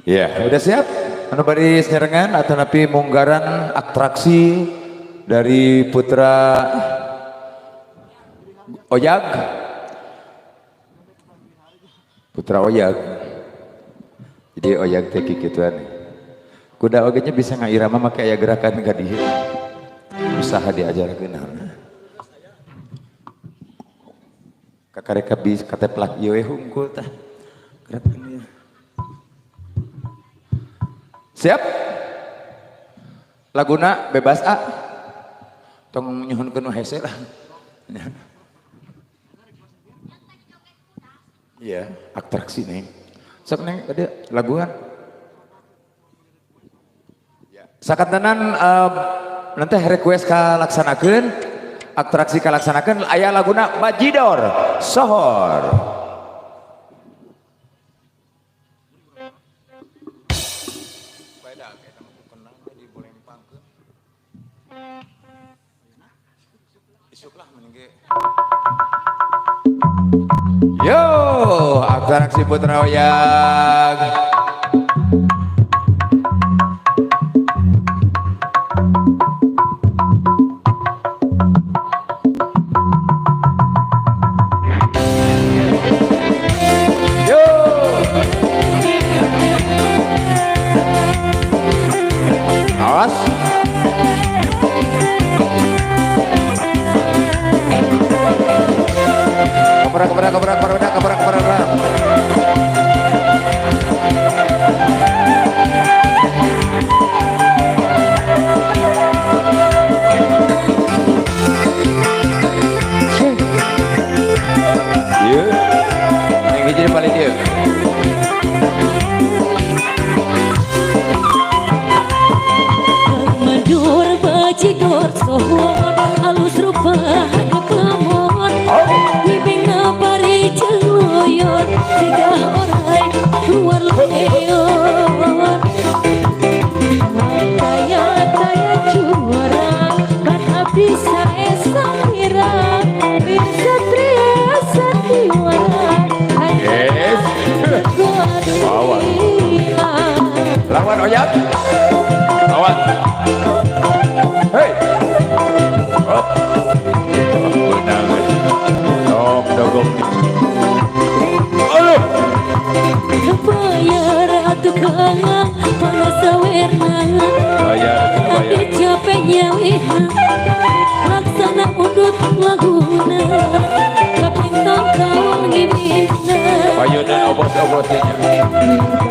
Ya, udah siap? Anu baris nyerengan atau napi munggaran atraksi dari Putra Oyag. Putra Oyag. Jadi Oyag teh kikituan. Kuda oge nya bisa ngairama make aya gerakan ka dieu. Usaha diajarkeun. Kakarek bis kateplak ieu we hungkul tah. Gerakan ieu. Siap? Laguna bebas a. Tong nyuhunkeun nu hese lah. Iya, atraksi neng. Sok neng tadi laguan. Sakantenan nanti request kalaksanakeun, atraksi kalaksanakeun aya laguna Bajidor Sohor. Yo, atraksi Putra Oyag. Yo. Awas. Keperak, keperak, keperak, keperak, keperak, keperak. Iya, yang hiji paling dia. Mandur bajidor sohor halus rupa kemon ngibing pari celoyor tiga orang luar leor kaya kaya curang kan abdi sae samira satria sandiwara. Yes. Lawan. Lawan Oyag. Lawan. Hei. Oh. Benang. Dog dogong. Aduh. Bayar atuh kangen panas sawerna. Bayar, bayar. Capek nyawina laksana undut laguna kapinton kaum ngibina. Payunan obos-obosnya.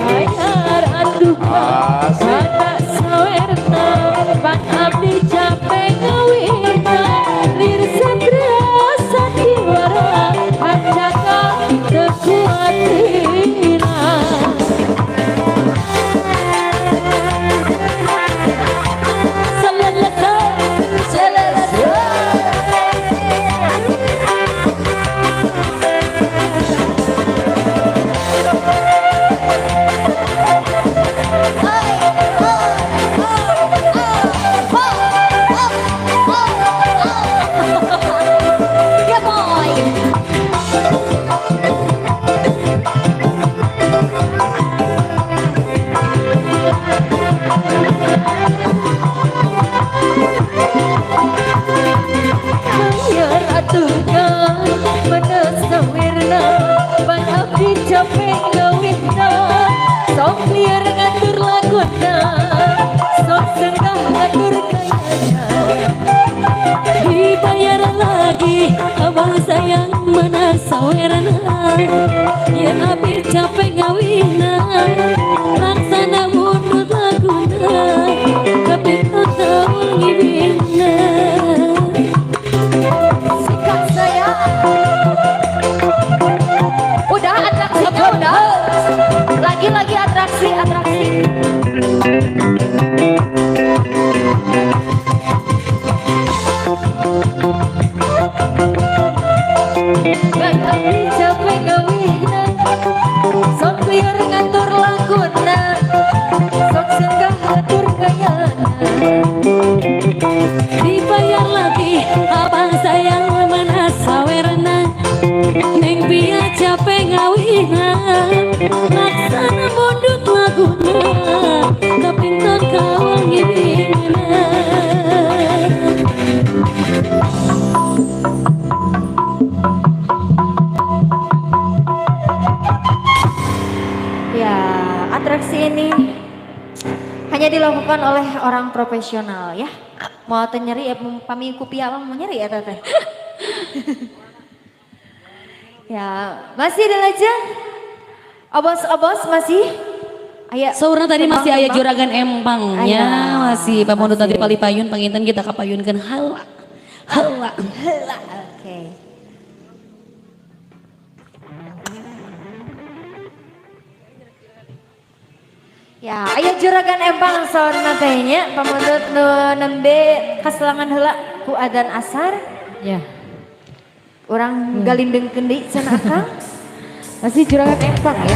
Bayar atuh Asik. panas sawerna pan abdi capek ngawina lir satria sandiwara ancaka teu kuat lila. Salalasa, salalasa. Good boy. Bayar atuh kang mana sawirna pan abdi capek gawihna sok liar ngatur laguna sok senggah ngatur gayana dibayar lagi abang sayang mana sawerna ya abdi capek gawihna laksana mundur laguna kapita taun ngibina. Sikat saya. Udah atraksinya udah. Lagi-lagi atraksi atraksi. Ban abdi capek gawihna sok liar ngatur laguna sok senggah ngatur gayana dibayar lagi abang sayang mana sawerna neng pia capek ngawihna laksana mondut laguna. Atraksi ini hanya dilakukan oleh orang profesional ya. Mau teu nyeri ya, pami kupia mah mau nyeri ya, Teteh. Ya, masih ada aja. Obos-obos masih. Aya. Saurna tadi masih aya Tembang-tembang. Juragan empangnya, Aya, masih pamundut tadi masih. Palipayun panginten kita kapayunkeun hala. Hala. Heula. Oke. Ya, aya Juragan Empang saurna teh nya, pamundut nu nembe kaselangan heula ku adzan asar. Ya. Urang galindengkeun deui cenah, Akang. Masih Juragan Empang ya.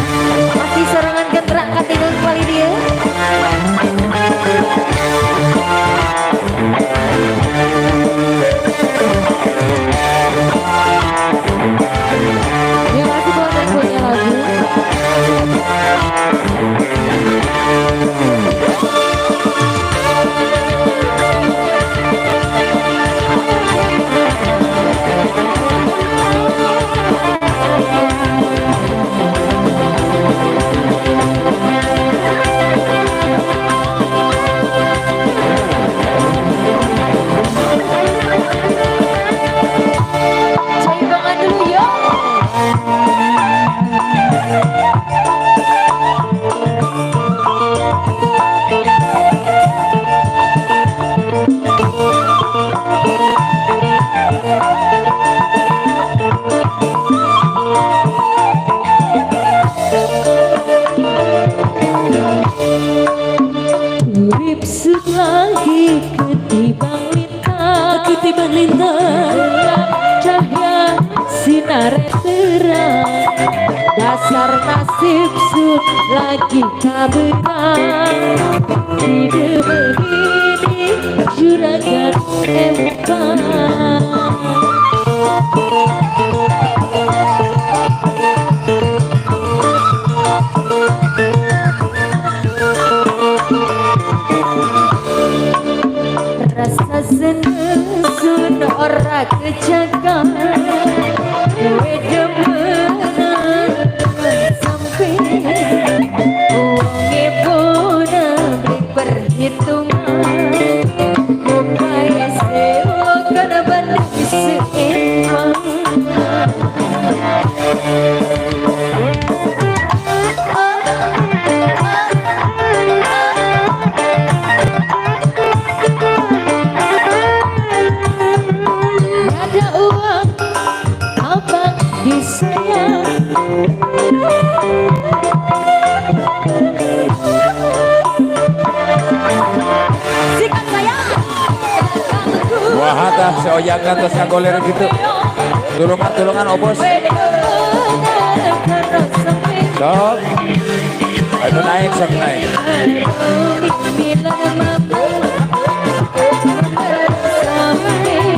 Masih sorangan gerak katingal kali dia. Ya, masih buat yang punya lagu. Caibangan dulu yuk. Urip lagi ketimbang lintang. Ketiban lintang. Gelap cahaya sinar terang. Dasar nasib sun lagi kaberang. Tidak begini, Juragan Empang. Rasa seneng sun ora kejaga. Kowe demenan sampe wonge puna beli perhitungan. Upaya sewa kana banding seempang. Ada uang abang disayang. Sikat sayang. Wah, tah si oyagan terus ngagoler gitu. Tulungan tulungan, obos. Sok. Aduh, naik, sok naik. Bilang mampu sampai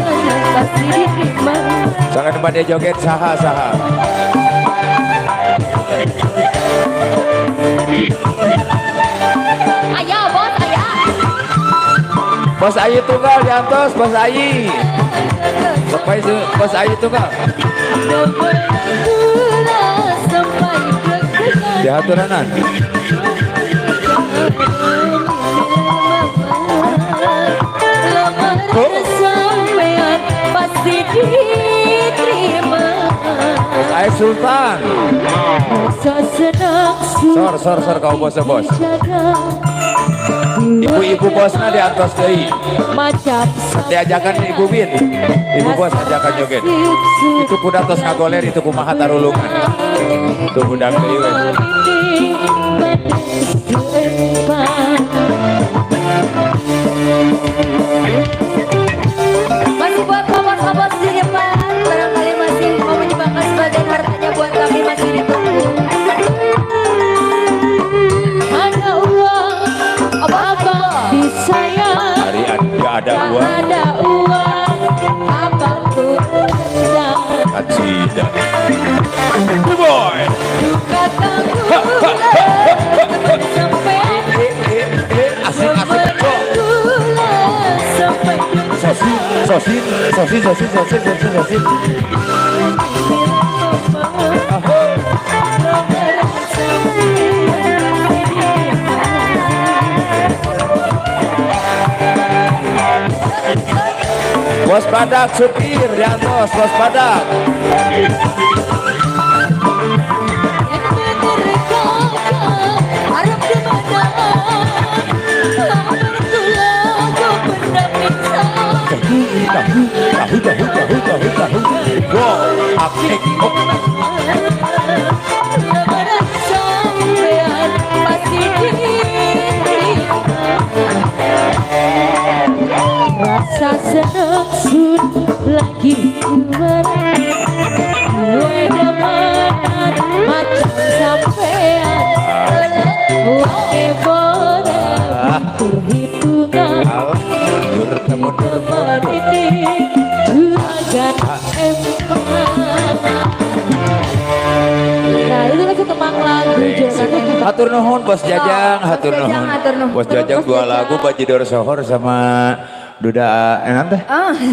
pasti diterima. Jangan pada joget saha saha. Ayah bos, ayah. Bos Ayi tunggal diantos, Bos Ayi. Sampai Bos Ayi tunggal. Gula sampai ke Dihaturanan. Lamar sampean pasti diterima. Bos Ayi Sultan. Rasa senang. Sor sor sor kau bos bos. Ibu-ibu bosna diantos deui. Macam Diajakan Ibu Bin. Ibu bos ajakan joget. Itu kuda tos ngagoler itu kumaha tarulungan. Tuh budak deui we. Masih buat obos-obos di depan, barangkali masih mau menyumbangkan sebagian hartanya buat kami, masih ditunggu. Ada uang abang disayang. Hari nggak ada uang. Ada uang abangku tendang. Kacida. Boy. Kata sampai Asik asik. gula sampai Sosin sosin sosin sosin sosin sosin sosin. Sampai. Bos Badak supir diantos Bos Badak. Rasa seneng sun lagi demenan macam sampean wonge boleh perhitungan ini juragan empang. Nah, itu lagu tembang lagu juragan empang. Hatur nuhun Bos Jajang, hatur nuhun. Bos Jajang dua lagu Bajidor Sohor sama Duda enak teh?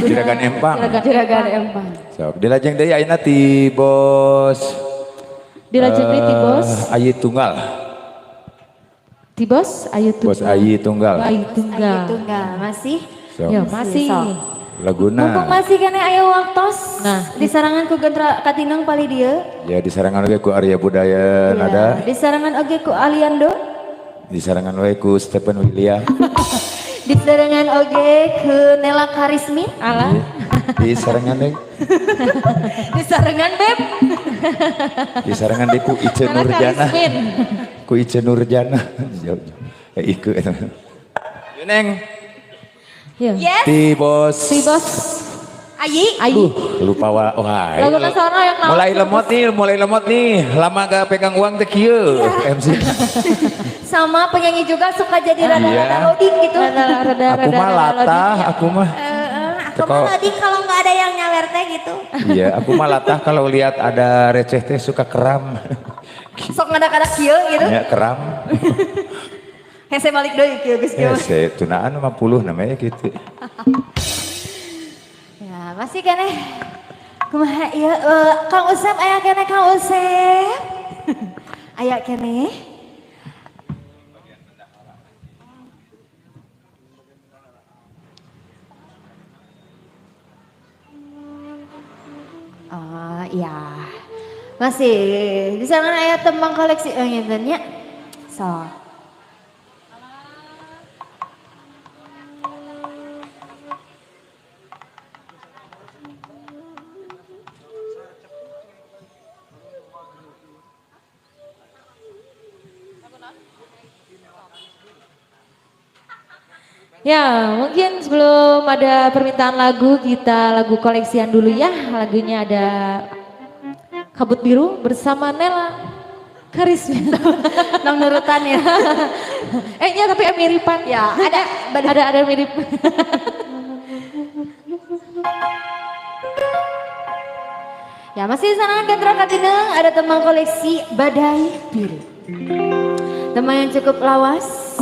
Juragan Empang. Juragan Empang. Sok dilajeng deui ayeuna ti Bos. Dilajeng deui ti Bos Ayi Tunggal. Ti Bos Ayi Tunggal. Bos Ayi Tunggal. Ayi Tunggal. Ayi Tunggal masih. Sok. Ya, masih. Laguna. Mumpung masih kene aya waktos. Nah, disarangan ku Gentra Katineng pali dieu. Ya disarangan oge ku Arya Budaya Nada. Disarangan oge ku Aliando. Disarangan oge ku Stephen William. Disarangan oge ku Nela Karismi. Alah. Disarangan deui. Disarangan Beb. Disarangan deui ku Ice Nurjana. Ku Ice Nurjana. Iku eta. Neng. Yes. Ti Bos. Ti Bos. Ayi. Ayi. Lupa wah. Lagu nasional yang lama. Mulai lemot nih. Lama gak pegang uang teh kieu. MC. Sama penyanyi juga suka jadi rada-rada loading gitu. Rada-rada aku mah latah, aku mah. Aku mah loading kalau nggak ada yang nyawer teh gitu. Iya, aku mah latah kalau lihat ada receh teh suka keram. Sok ngadak-ngadak kieu gitu. Ya, keram. Hese balik deui kieu geus kieu. Hese tunaan 50 namanya gitu. Ya, masih keneh. Kumaha ieu Kang Usep aya keneh Kang Usep. Aya keneh. Oh iya. Masih di sana aya tembang koleksi ngenten nya. So. Ya, mungkin sebelum ada permintaan lagu, kita lagu koleksian dulu ya. Lagunya ada Kabut Biru bersama Nela Karisma. Nang nurutan ya. Ya tapi miripan. Ya, ada mirip. Ya, masih di sana Gentra Katineng ada teman koleksi Badai Biru. Teman yang cukup lawas.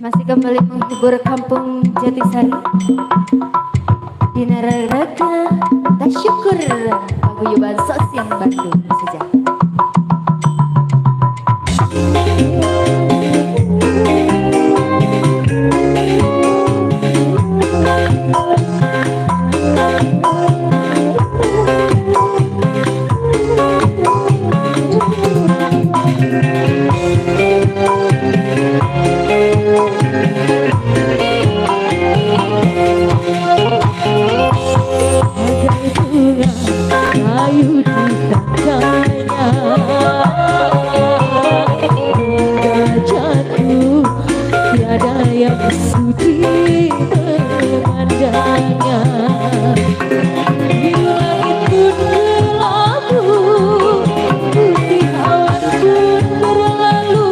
Masih kembali menghibur kampung Jatisari. Di Nararaga, Tasyukur Paguyuban Sosial Bandung saja. Kayu di tangannya hingga jatuh tiada yang sudi memandangnya. Di langit pun kelabu, putih awan pun berlalu,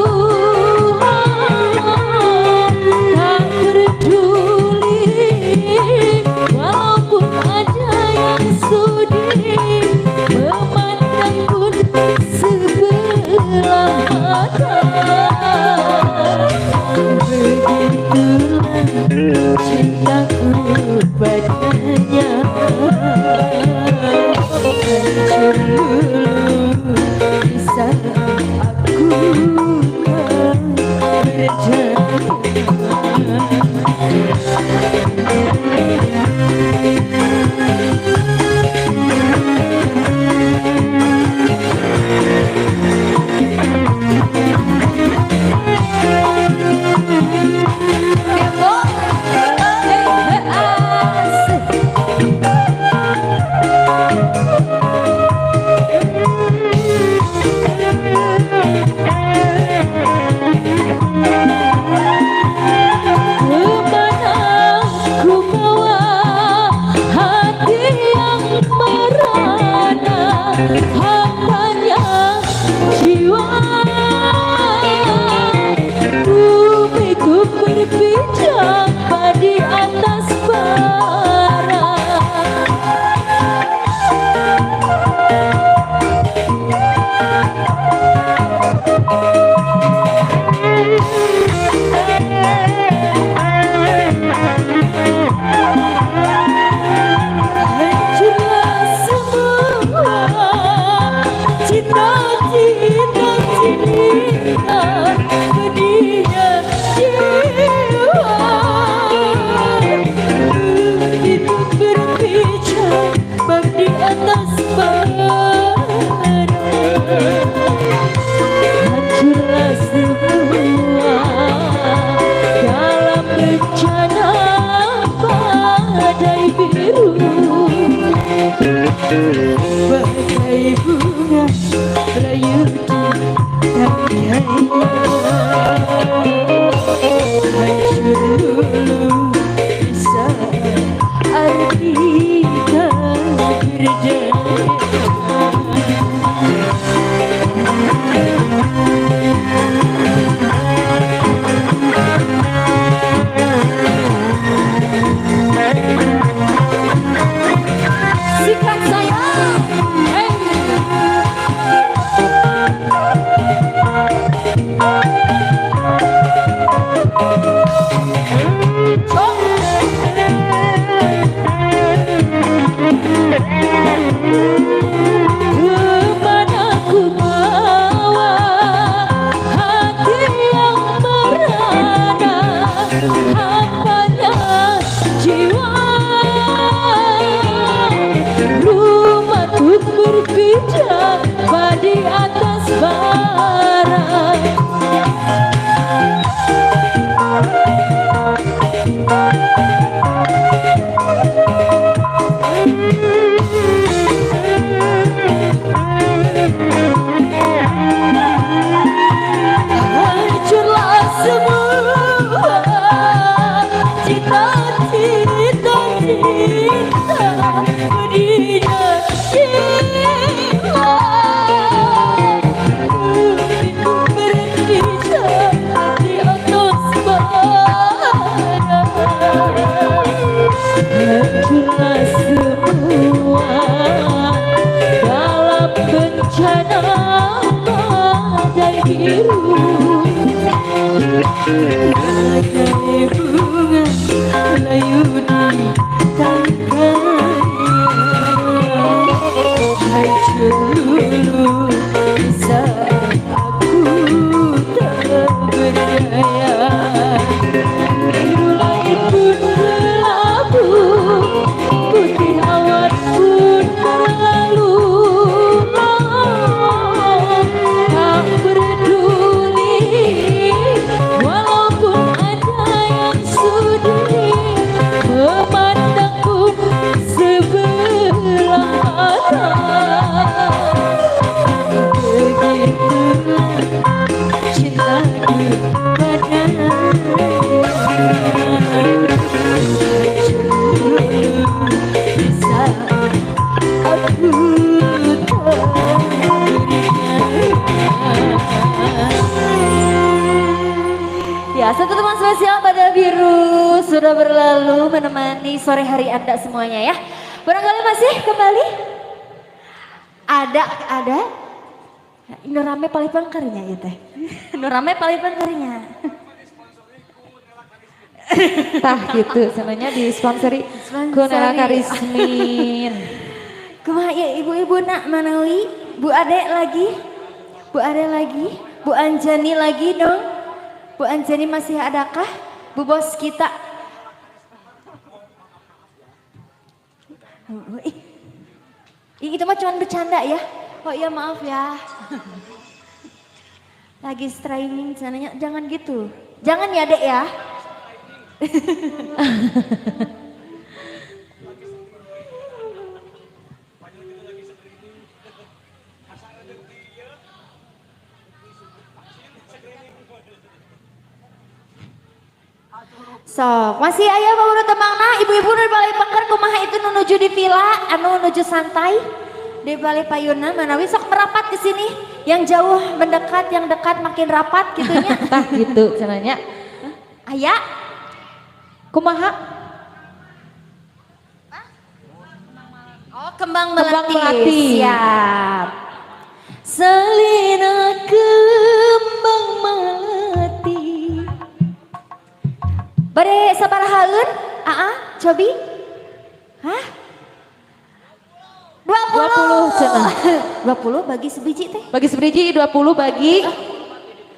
tak peduli walaupun ada yang sudi memandang pun sebelah mata. Begitulah cintaku padanya, hancur. Kemana ku bawa hati yang merana, hambanya jiwa. Bumi ku berpijak di atas bara. Hancurlah semua cita-cita cinta, pedihnya jiwa. Hidup berpijak bak di atas bara. Hancurlah semua dalam bencana badai biru. Bagai bunga layu di tangkainya, hancur luluh di saat kita berdaya. Sikat sayang. Hey. Kemana ku bawa hati yang merana, hambanya jiwa. Rumah tuk berpijak di atas bara. Hancurlah semua cita-cita cinta, pedihnya jiwa. Bumi berpijak di atas bara. Hancurlah semua dalam bencana badai biru. Bagai bunga layu di tangkainya, hancur luluh di saat aku tak berdaya. Biru langit pun berlabuh, putih awan pun berlalu. Tak peduli walaupun ada yang sudi memandangku sebelah mata. Begitulah cintaku padanya. Hancur luluh di saat aku tak berdaya. Ya, satu teman spesial pada biru sudah berlalu menemani sore hari Anda semuanya ya. Barangkali masih kembali? Ada. Nu rame paling pangkarnya ya teh. Nu rame paling pangkarnya. Tah gitu, sebenarnya disponsori ku Nela Karismin. Kumaha ya ibu-ibu nak manawi, Bu Ade lagi, Bu Ade lagi, Bu Anjani lagi dong. Bu Anjani masih adakah? Bu bos kita. Ih, itu mah cuma bercanda ya. Oh iya maaf ya. Lagi streaming sananya, jangan gitu. Jangan ya dek ya. Sok, masih aya baru temangna ibu-ibu nu di balai pengker kumaha itu nu nuju di villa anu nuju santai di balai payuna manawi sok merapat ke sini yang jauh mendekat yang dekat makin rapat gitunya. Tah gitu cenanya. Aya kumaha? Oh, kembang melati. Kembang melati. Siap. Selina kembang melati. Bade sabarahaeun? Aa, cobi? Hah? 20. 20 cenah. 20 bagi sebiji teh. Bagi sebiji 20 bagi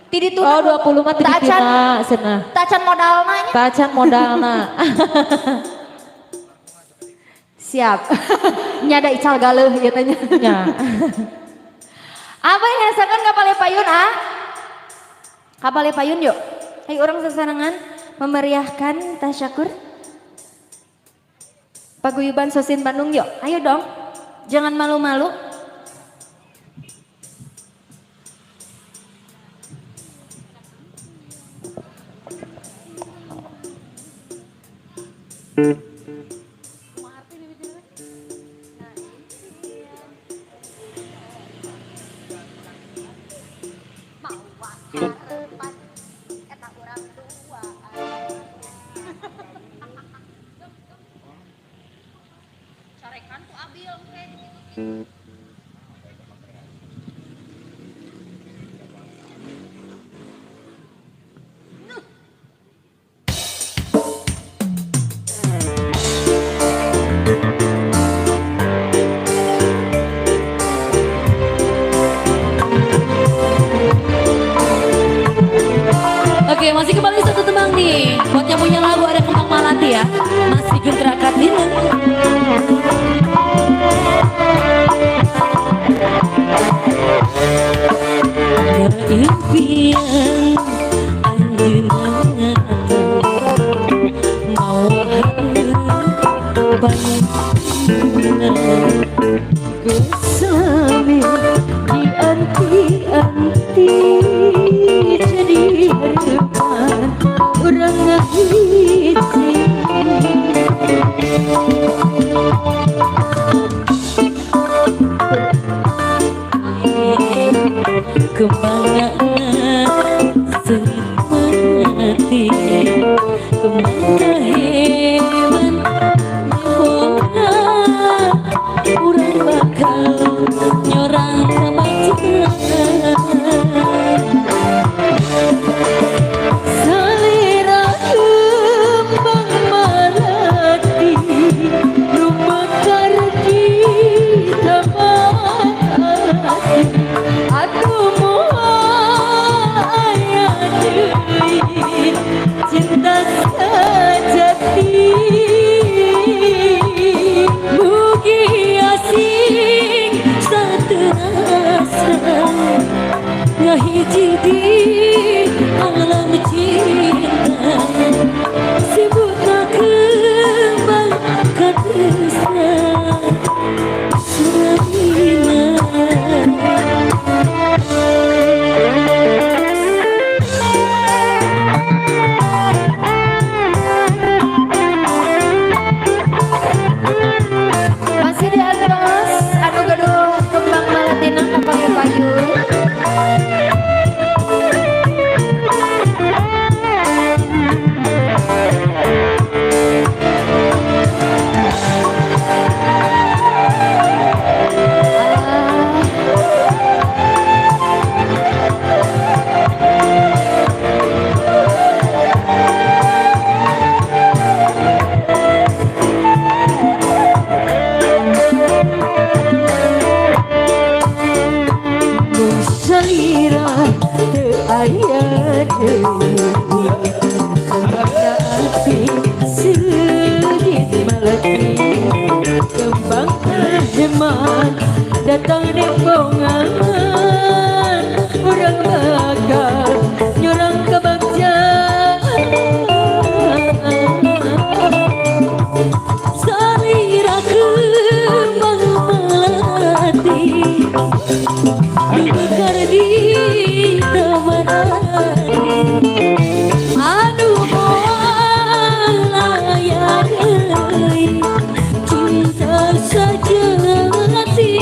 Ti dituna. Oh, 20 mah ti dituna cenah. Tacan modalna nya. Tacan modalna. Siap. Nyada ical galeuh ieu teh nya. Nya. Apa yang rasakan kapale payun, ah? Kapale payun yuk. Ayo orang sesarengan memeriahkan tasyakur. Paguyuban Sosin Bandung yuk. Ayo dong. Jangan malu-malu. Oke, masih kembali satu tembang nih. Buat yang punya lagu ada Kembang Malati ya. Masih Gentra Katina. Ada impian anjeunna mau harapan Kesami dianti-anti jadi harapan urang ngahiji. Kemana sengit mati, kemana hebat nyona, urang bakal nyorang kemacetan. Selera kembang melati, rumekar di taman hati. Aku moal aya deui cinta sejati. Mugi asing saterasa ngahiji di alam cinta, sibuk kembang katresna suramina. Masih di atas anu gaduh kembang malatina kapal payun. Sebabna hati seugit malati. Kembang terheman datang nembongan, urang bakal nyurang kebagjaan. Salira kembang melati, dibekar di taman hati. Anu moal aya deui cinta sejati.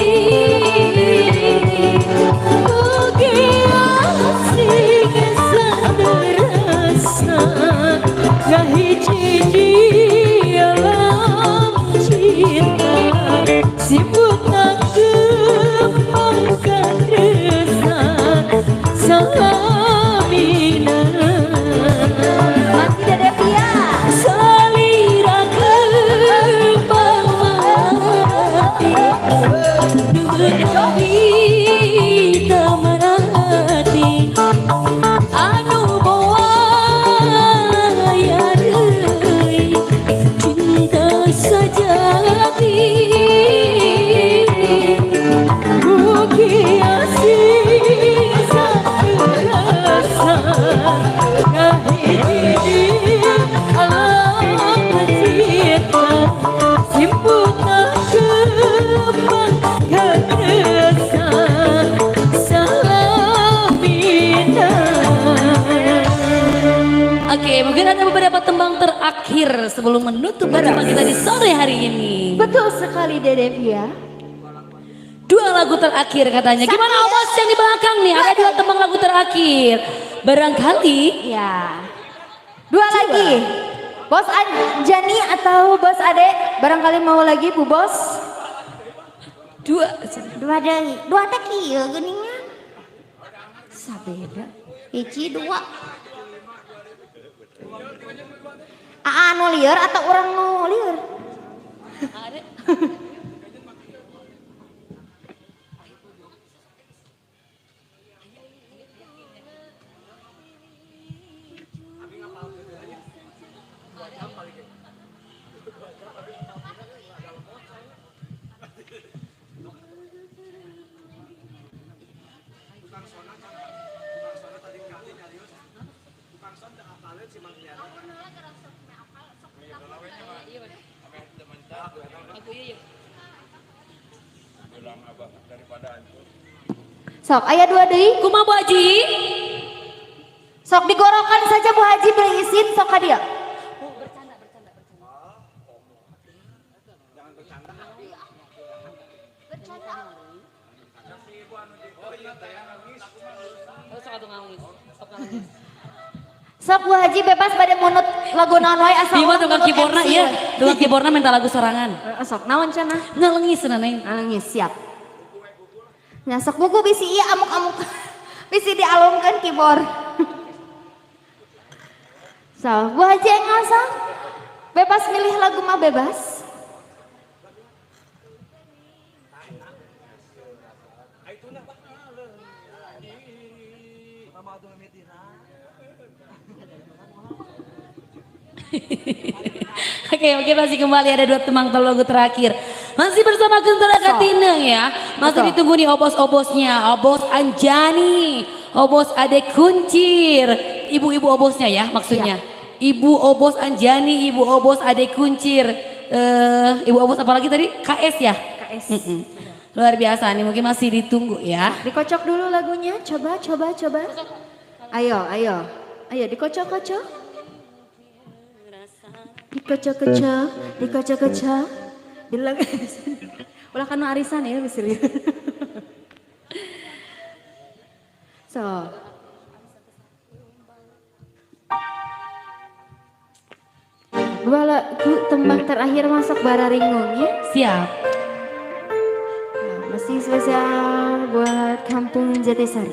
Mugi asing saterasna ngahiji di alam cinta. Sibutna kembang katresna salamina. Masih Dede Pia. Salira kembang melati, di taman hati. Anu moal aya deui cinta sejati. Mugi asing saterasa ngahiji di alam cinta. Simputna kembang katresna salamina. Oke, mungkin ada beberapa tembang terakhir sebelum menutup pertemuan kita di sore hari ini. Betul sekali Dede Pia. Dua lagu terakhir katanya. Gimana Obos yang di belakang nih? Ada dua tembang lagu terakhir. Barangkali Ya. Dua lagi. Bos Anjani atau Bos Ade? Barangkali mau lagi Bu Bos? Dua. Dua deui. Dua teh kieu geuning nya. Sabeda. Hiji dua. Aa nu lieur atau urang nu lieur? Sok, aya dua deui. Kumaha Bu Haji? Sok digorokan saja Bu Haji beri izin sok ka dieu. Sok Bu Haji bebas pada munut lagu naon wae asal Bima urang tukang munut keyboardna MC iya, we. Tukang keyboardna minta lagu sorangan. Heeh, sok naon cenah? Ngalengis cenah Neng. Nangis siap. Nya sok buku bisi ieu amuk-amuk. Bisi dialungkeun keyboard. So, Bu Haji enggal sok. Bebas milih lagu mah bebas. Oke, oke, masih kembali ada dua tembang lagu terakhir. Masih bersama Gentara Katineng ya. Masih Betul. ditunggu nih obos-obosnya. Obos Anjani, Obos Ade Kuncir. Ibu-ibu obosnya ya maksudnya. Ibu Obos Anjani, Ibu Obos Ade Kuncir. Ibu Obos apalagi tadi? KS ya? KS. Mm-mm. Luar biasa nih, mungkin masih ditunggu ya. Dikocok dulu lagunya, coba, coba, coba. Ayo, ayo. Ayo dikocok-kocok. Dikocok-kocok, dikocok-kocok. Bilang ulah kanu arisan ya bisa lihat. So. Dua lagu tembang terakhir masuk bararingung ya. Siap. Nah, masih spesial buat Kampung Jatisari.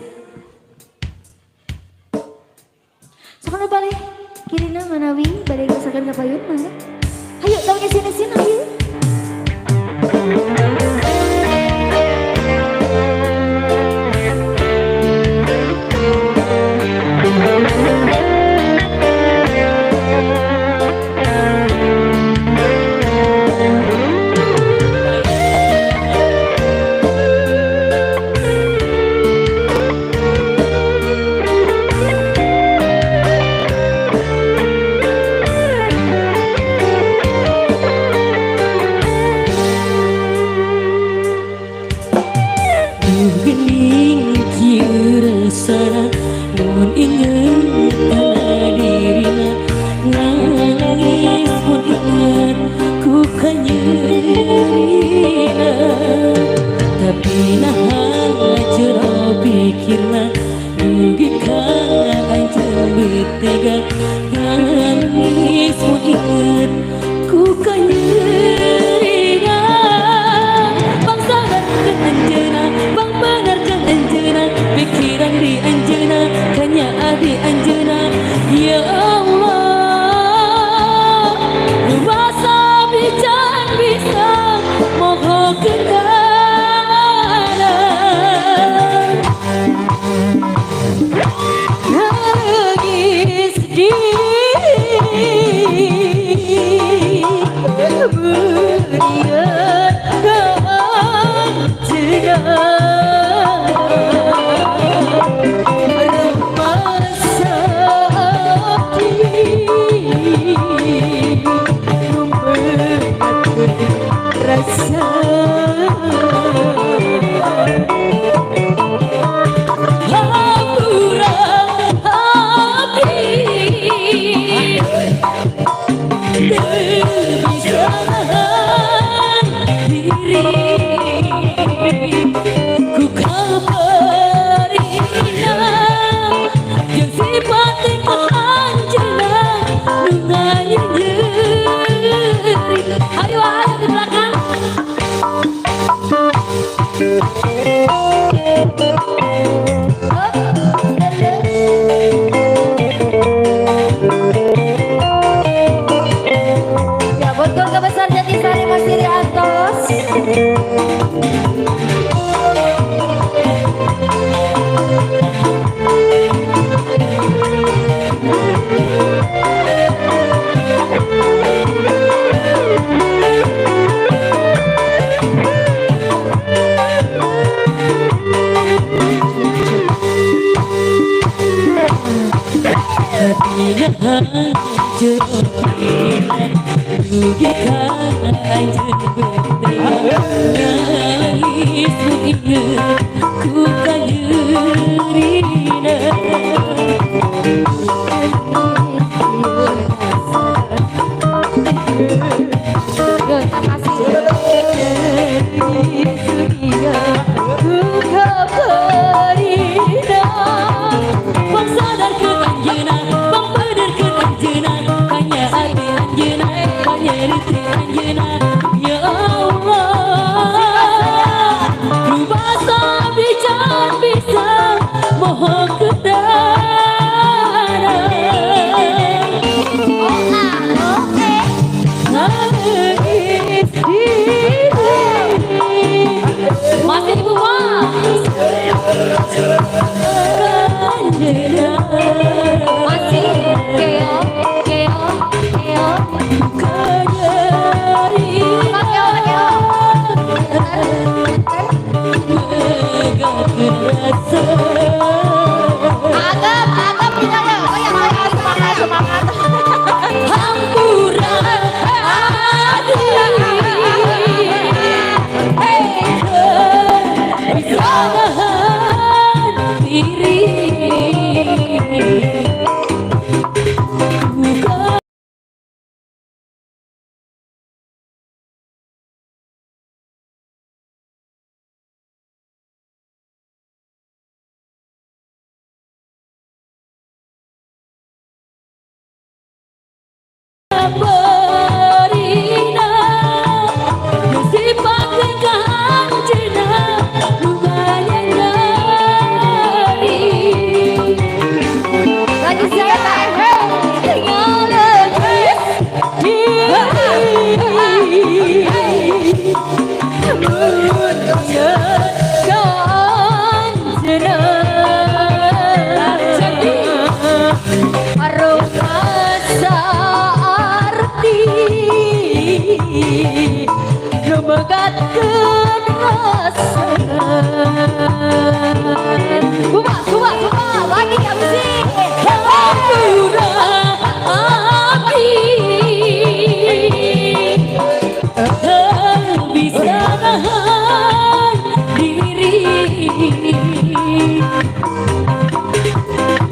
Sok balik kirina manawi bade gesakan ka payun mangga. Hayu tong isin-isin hayu. Dugi ka anjeun nangis inget ku kanyerina. Bang sadarkeun anjeunna, bang benerkeun anjeunna, hanya hati anjeunna, hanya ritri anjeunna. Ya Allah, rubasa bican bisa moho ketana. Nangis diri. Masih Ibu Mas. Masih keo keo keo. Apa keo keo? Agam, agam kita ya. Goyang, goyang, semangat, semangat. Hampura hati bisa nahan diri. Bukan Berina sifat kanjena lumayan nyari. Lagi siapa? Ngalengis diri mun kanjena Rasa arti lumegatkeun rasa. Buka, buka, buka. Lagi ya musik. Hampura api bisa nahan diri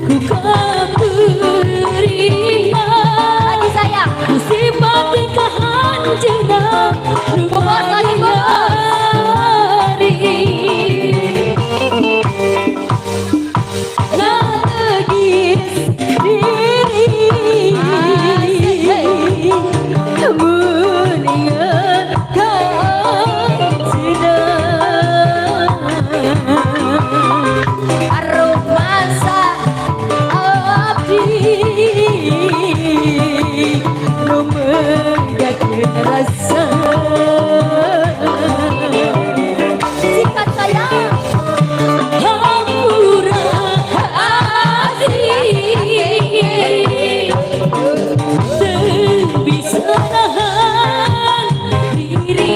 ku kaperina. Lagi sayang. Ku sifat kahanjeuna nu Bos, lagi, bos. nyari. Nangis diri mun inget kanjena. Arumasa Abdi lumegatkeun rasa. Sikat sayang. Hampura hati teu bisa nahan diri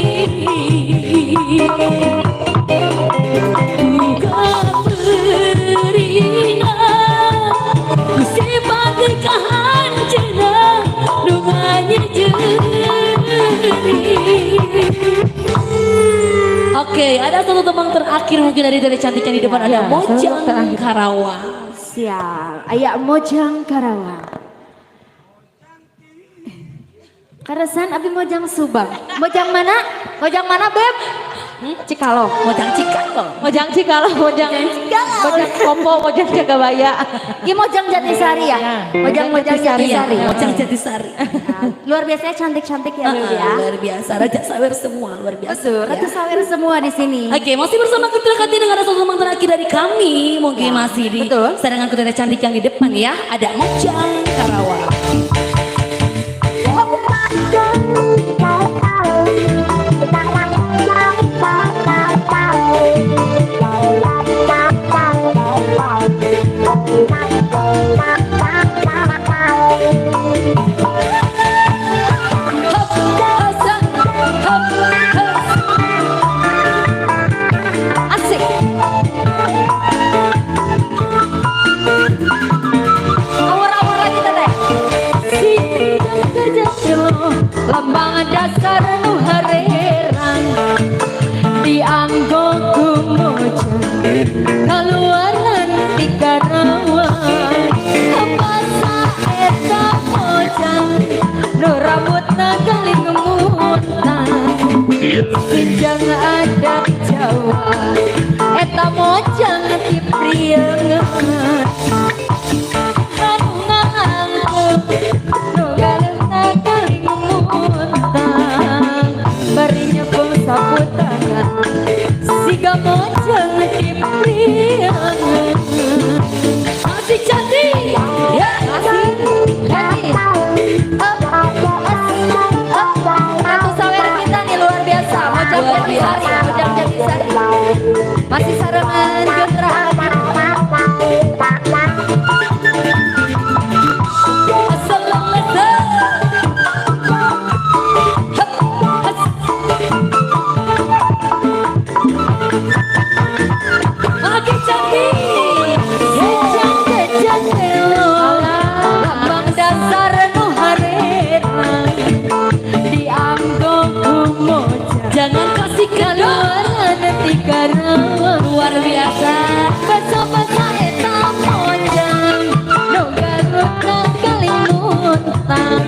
ku kaperina ku sifat kahanjeuna nu nganyejeri. Oke, ada satu teman terakhir mungkin dari cantiknya di depan ada Ya, Mojang satu terakhir. Karawang. Siap. Aya Mojang Karawang. Karesan abi Mojang Subang. Mojang mana? Mojang mana, Beb? Cikalong. Mojang Cikalong. Mojang Cikalong, Mojang Mojang Kopo, Mojang Jagabaya. Ini Mojang Jatisari ya? Ya. Mojang Mojang Jatisari. Jatisari. Iya, Mojang Jatisari. Nah, luar biasanya cantik-cantik ya, Beb ya. Luar biasa, Raja Sawer semua, luar biasa. Betul, Ya. Ratu Sawer semua di sini. Oke, masih bersama Ketua Kantin dengan ada satu teman terakhir dari kami. Mungkin masih di betul. sarangan ketua cantik yang di depan ya. Ada Mojang Karawang. Asik. Awur-awur lagi teteh. Dasar nu harerang dianggo ku mojang kaluaran ti Karawang. Basa eta mojang nu rambutna galing muntang, sinjang adat Jawa eta mojang ti Priangan. Anu ngangkung nu galengna galing muntang, bari nyepeng sapu tangan siga mojang ti Priangan. Masih cantik. Ya. Masih cantik. Up, as, up. Ratu sawer kita nih luar biasa. Mojang Luar Jatisari, biasa. Mojang Jatisari. Masih sarengan Gendra. Assalamualaikum. Hup, has. Makin cantik. Sejang kejatelo lambang dasar nu harerang dianggo ku mojang Jangan kasih kedok. kaluaran ti Karawang. Luar biasa. Basa-basa eta mojang nu garutna kalimuntang,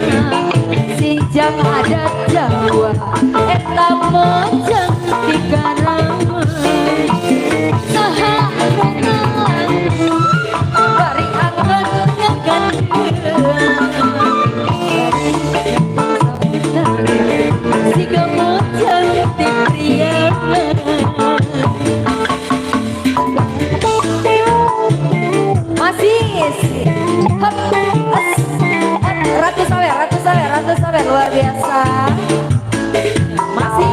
sinjang adat Jawa eta mojang ti Karawang. Saha anu ngalangkung bari anggon ngagandeng, siga mojang ti Priangan. Masih. Hup, as, up. Ratu sawer, ratu sawer, ratu sawer luar biasa. Masih.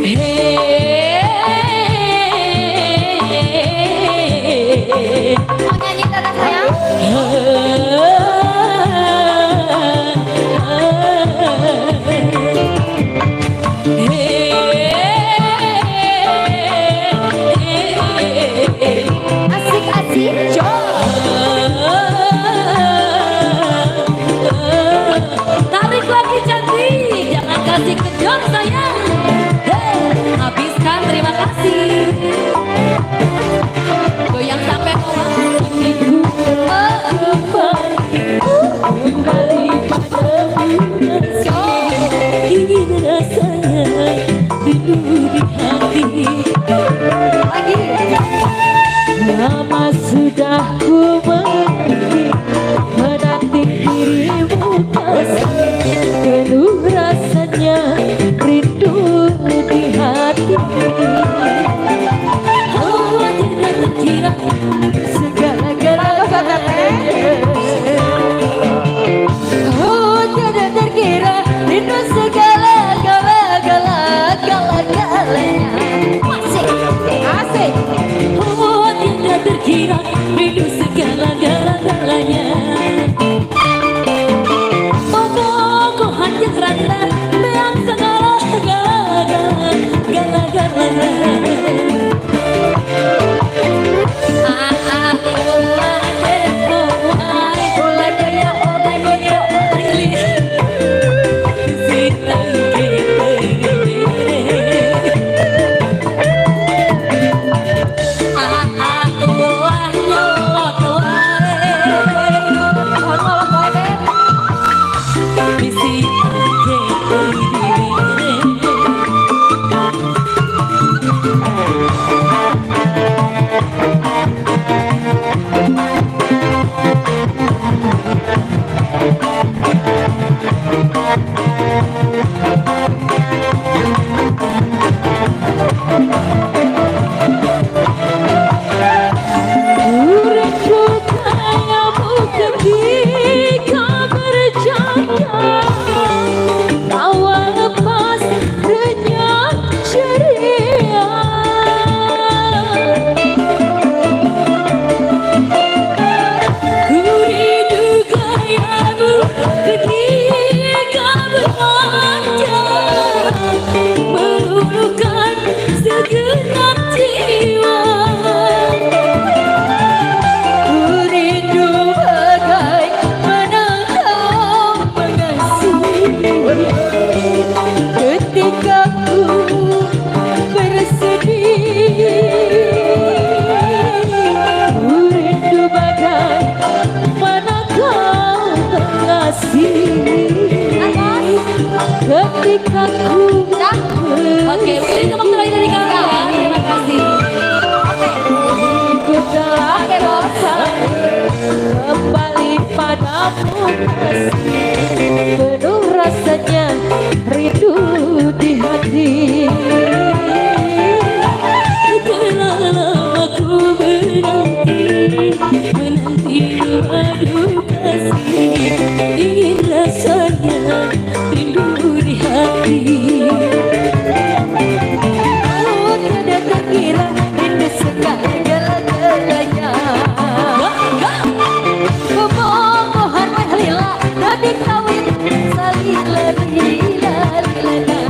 Hey. Mau nyanyi teteh sayang? Asik asik. Jom. Tarik lagi cantik, jangan kasih kedor sayang. Hey, habiskan, terima kasih. Goyang sampai bawah. Kembali padamu, ingin rasanya rindu di hati. Lagi. Lama sudah ku menanti, menanti dirimu kasih. Penuh rasanya rindu di hati. Ketika ku Oke, ini tembang terakhir dari kami ya. Terima kasih. Ku telah bosan kembali padamu kasih, penuh rasanya rindu di hati. Telah lama ku menanti, menanti madu kasih. Ingin rasanya rindu di hati. Oh, tiada terkira rindu segala-galanya. Bobogohan weh lila tadi kawin salila lila lila.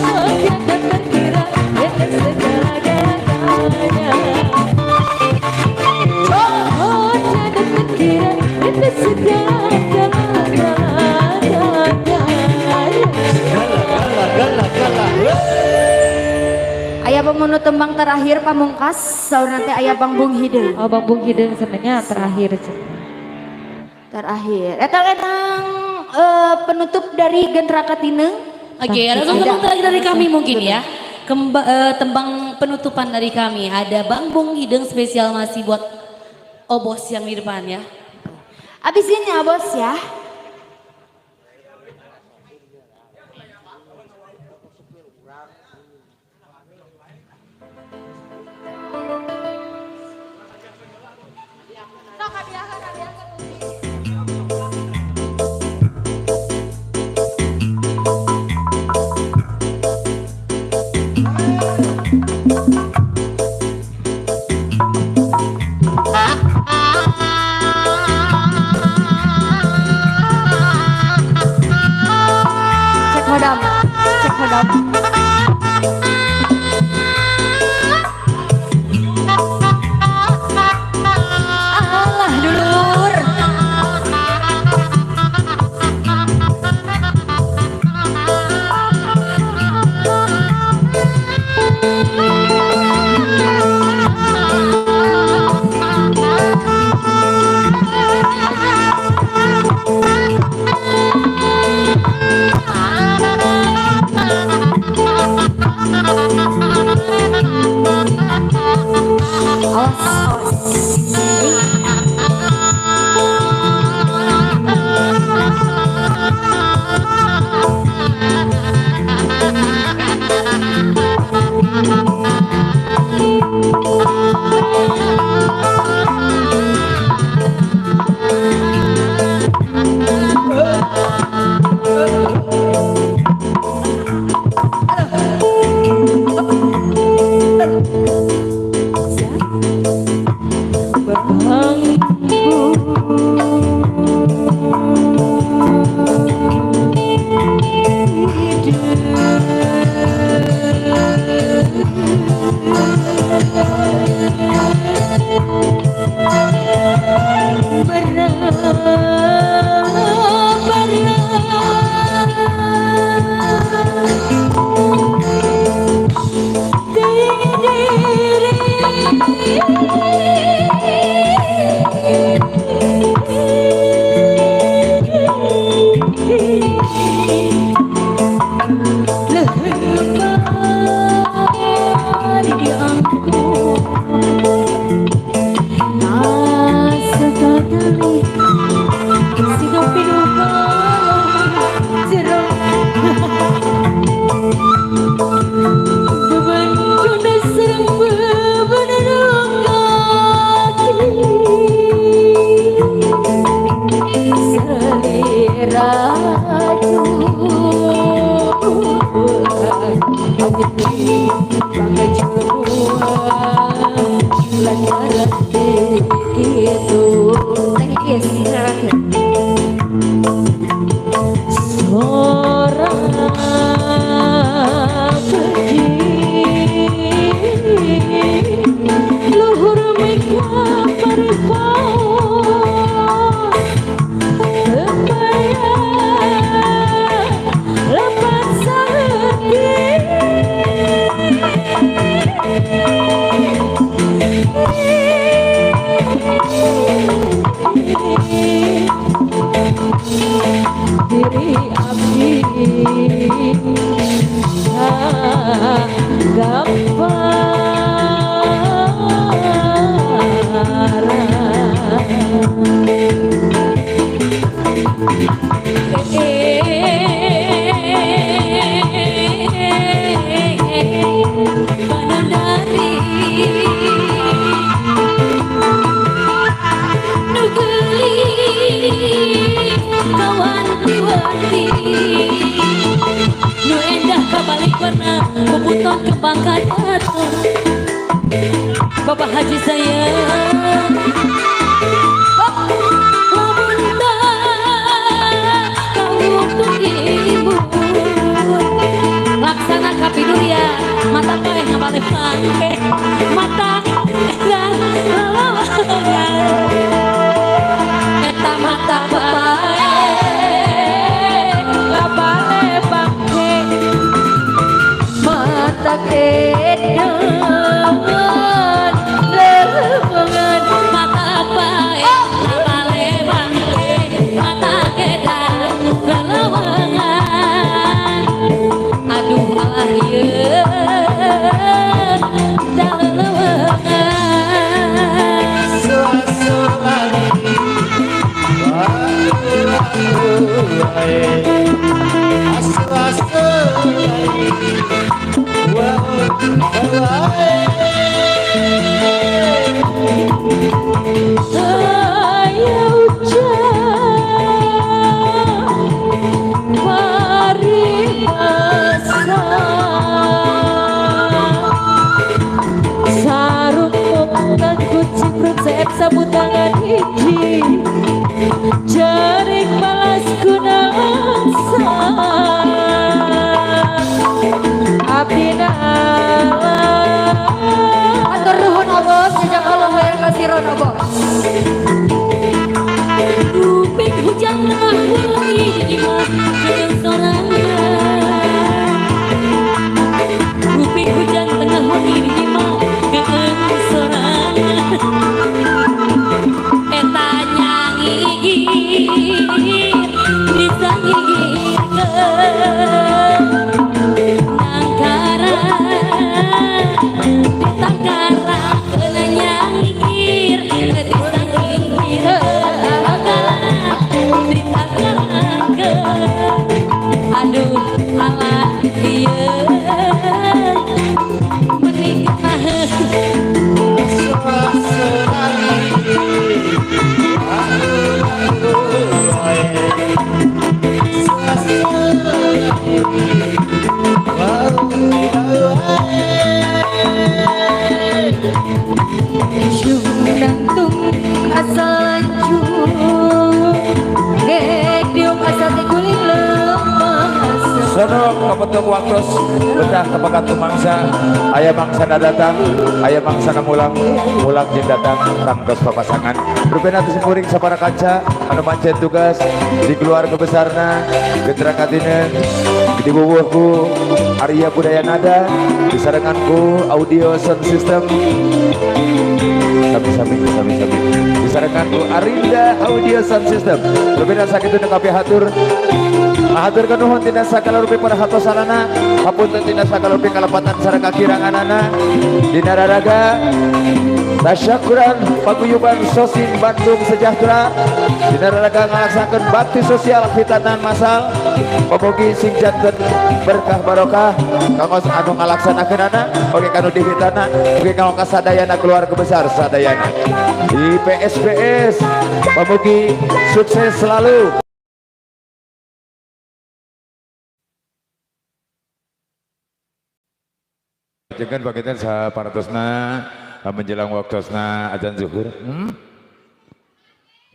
Oh, tiada terkira rindu segala-galanya. Oh, tiada terkira rindu segala-galanya. Aya pemunu tembang terakhir pamungkas, saur nanti aya Bang Bung Hideung. Oh, Bang Bung Hideung sebenarnya terakhir. Terakhir. Etang etang penutup dari Gentra Katineng. Oke, ada langsung tembang terakhir dari kami mungkin ya. Tembang penutupan dari kami ada Bang Bung Hideung spesial masih buat Obos yang di depan ya. Abis ini ya bos ya. Cek hodam, cek hodam. Alah dulur. Awas, awas. Bang Diri abdi Panandari nu geulis kawanti-wanti nu endah kabalik warna puputon kembang kadaton Bapak Haji sayang lamun tah kanggo ibu laksana kapiduria mata paeh ngabale pangke mata edan lalawangan eta mata paeh ngabale pangke mata edan lelewangan mata paeh ngabale pangke mata edan lalawangan aduh alah ieu dalelewangan. Saya ucap paribasa sarung muktan kucing perut seep sapu tangan hiji jaring balas gunalangsa abdi nala. Atur nuhun obos jazakallahu khairan kasiron obos. Kuping hujan tengah wengi di imah keur sorangan. Kuping hujan tengah wengi di imah keur sorangan. Eta nyangigir disangigirkeun nangkara ditangkara keuna nyangigir disangigirkeun ditangkarakeun aduh alah ieu menikah. Junantung asal jung gek diung asal tiguling lemah asal. Sono kapetung waktos betah kepekat mangsa aya mangsana datang aya mangsana mulang mulang jeung datang tangtos papasangan rupina teu simkuring sapara kanca anu mancen tugas di keluarga besarna getra katinen dibubuh ku Arya Budaya Nada disarengan ku audio sound system sami-sami sami-sami disarengan ku Arinda audio sound system rupina sakitu nu kabeh hatur ahaturkeun nuhun tina sagala rupi perhatosanana hapunten tina sagala rupi kalepatan sareng kakiranganana dina raraga tasyakuran paguyuban Sosin Bandung Sejahtera dina raraga ngalaksanakeun bakti sosial khitanan masal pamugi sing janten berkah barokah kanggo anu ngalaksanakeunana oge kanu dihitana oge kanggo kasadayana keluarga besar sadayana di PSBS pamugi sukses selalu. Jangan paketan saparatosna menjelang waktosna azan zuhur.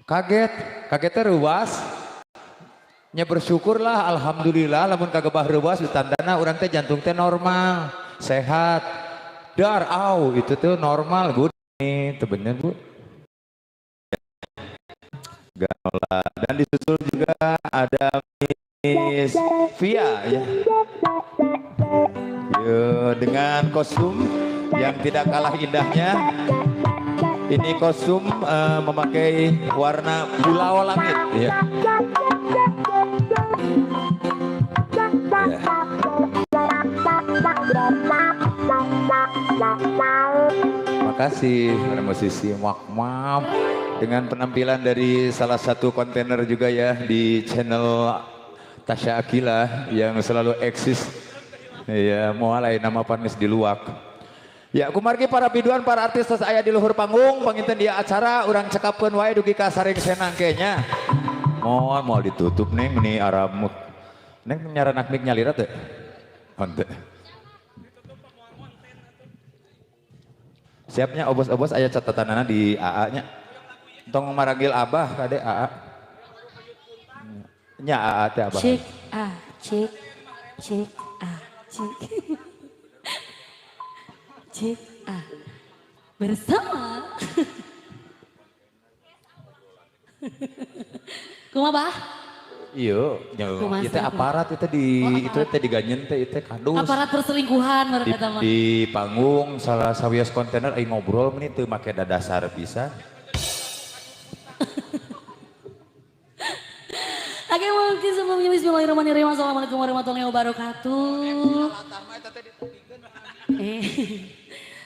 Kaget, kagetnya ruas. Nya bersyukurlah alhamdulillah lamun kagebah ruas ditandana urang teh jantung teh normal, sehat. Dar au itu tuh normal, Bu. Ini teu bener, Bu. Ganola. Dan disusul juga ada Miss Via ya. Yo, dengan kostum yang tidak kalah indahnya. Ini kostum memakai warna pulau langit ya. Ya. Makasih para musisi Mak dengan penampilan dari salah satu kontainer juga ya di channel Tasya Aqilla yang selalu eksis. Ya, moal aya nama panis di luak. Ya, kumargi para biduan, para artis tos aya di luhur panggung, panginten dia acara urang cekapkeun wae dugi ka sarengsena engke nya. Moal moal ditutup, Neng, meni aramut. Neng nyaranak mik nyalira teh. Henteu. Siapnya obos-obos aya catatanana di AA nya. Tong maragil abah kade AA. Nya AA teh abah. Cek A, cek, cek A, cek. Cek A. Bersama. Kumaha, Bah? Iya, nya Kumaha ieu teh sih? Aparat itu di Oh, itu teh diganyen teh itu kadus. Aparat perselingkuhan Di, mereka mah. di panggung salah sawios kontainer aing ngobrol meni teu make dadasar bisa. Oke, mungkin sebelumnya bismillahirrahmanirrahim. Assalamualaikum warahmatullahi wabarakatuh. Eh,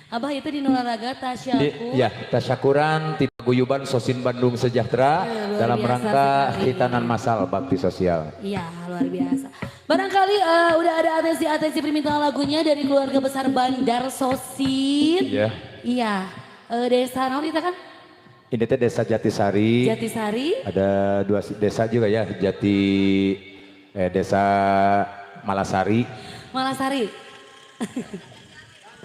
Abah itu di Nolaraga Di, Tasyakur. ya, tasyakuran ti Paguyuban Sosin Bandung Sejahtera Luar dalam biasa rangka sekali. khitanan masal bakti sosial. Iya, luar biasa. Barangkali udah ada atensi-atensi permintaan lagunya dari keluarga besar Bandar Sosin. Iya. Iya. Desa naon itu kan? Ini teh Desa Jatisari. Jatisari. Ada dua desa juga ya, Jati Desa Malasari. Malasari.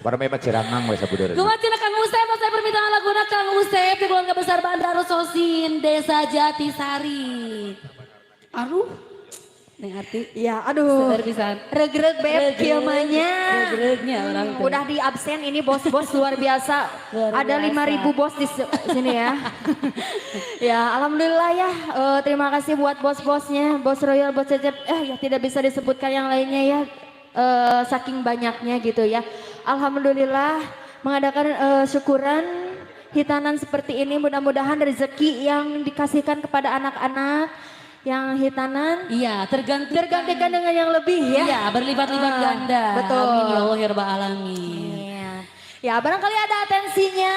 Para memang Cirangang we sabudeureun. Kumaha cenah Kang Usep, saya permintaan laguna Kang Usep di keluarga besar Bandar Sosin, Desa Jatisari. Aduh, Neng Arti. Ya, aduh. Seueur pisan. Regreg beb Regreg. kieu mah nya. Regregnya orang teh. Udah di absen ini bos-bos luar biasa. Luar Ada biasa. 5.000 bos di sini ya. Ya, alhamdulillah ya. Terima kasih buat bos-bosnya, bos Royal, bos Cecep. Ya tidak bisa disebutkan yang lainnya ya. Saking banyaknya gitu ya. Alhamdulillah mengadakan syukuran hitanan seperti ini, mudah-mudahan rezeki yang dikasihkan kepada anak-anak yang hitanan Iya, tergantikan. tergantikan dengan yang lebih ya. Iya, berlipat-lipat Ah, ganda. betul. Amin ya Allah ya Rabbal alamin. Iya. Ya, barangkali ada atensinya.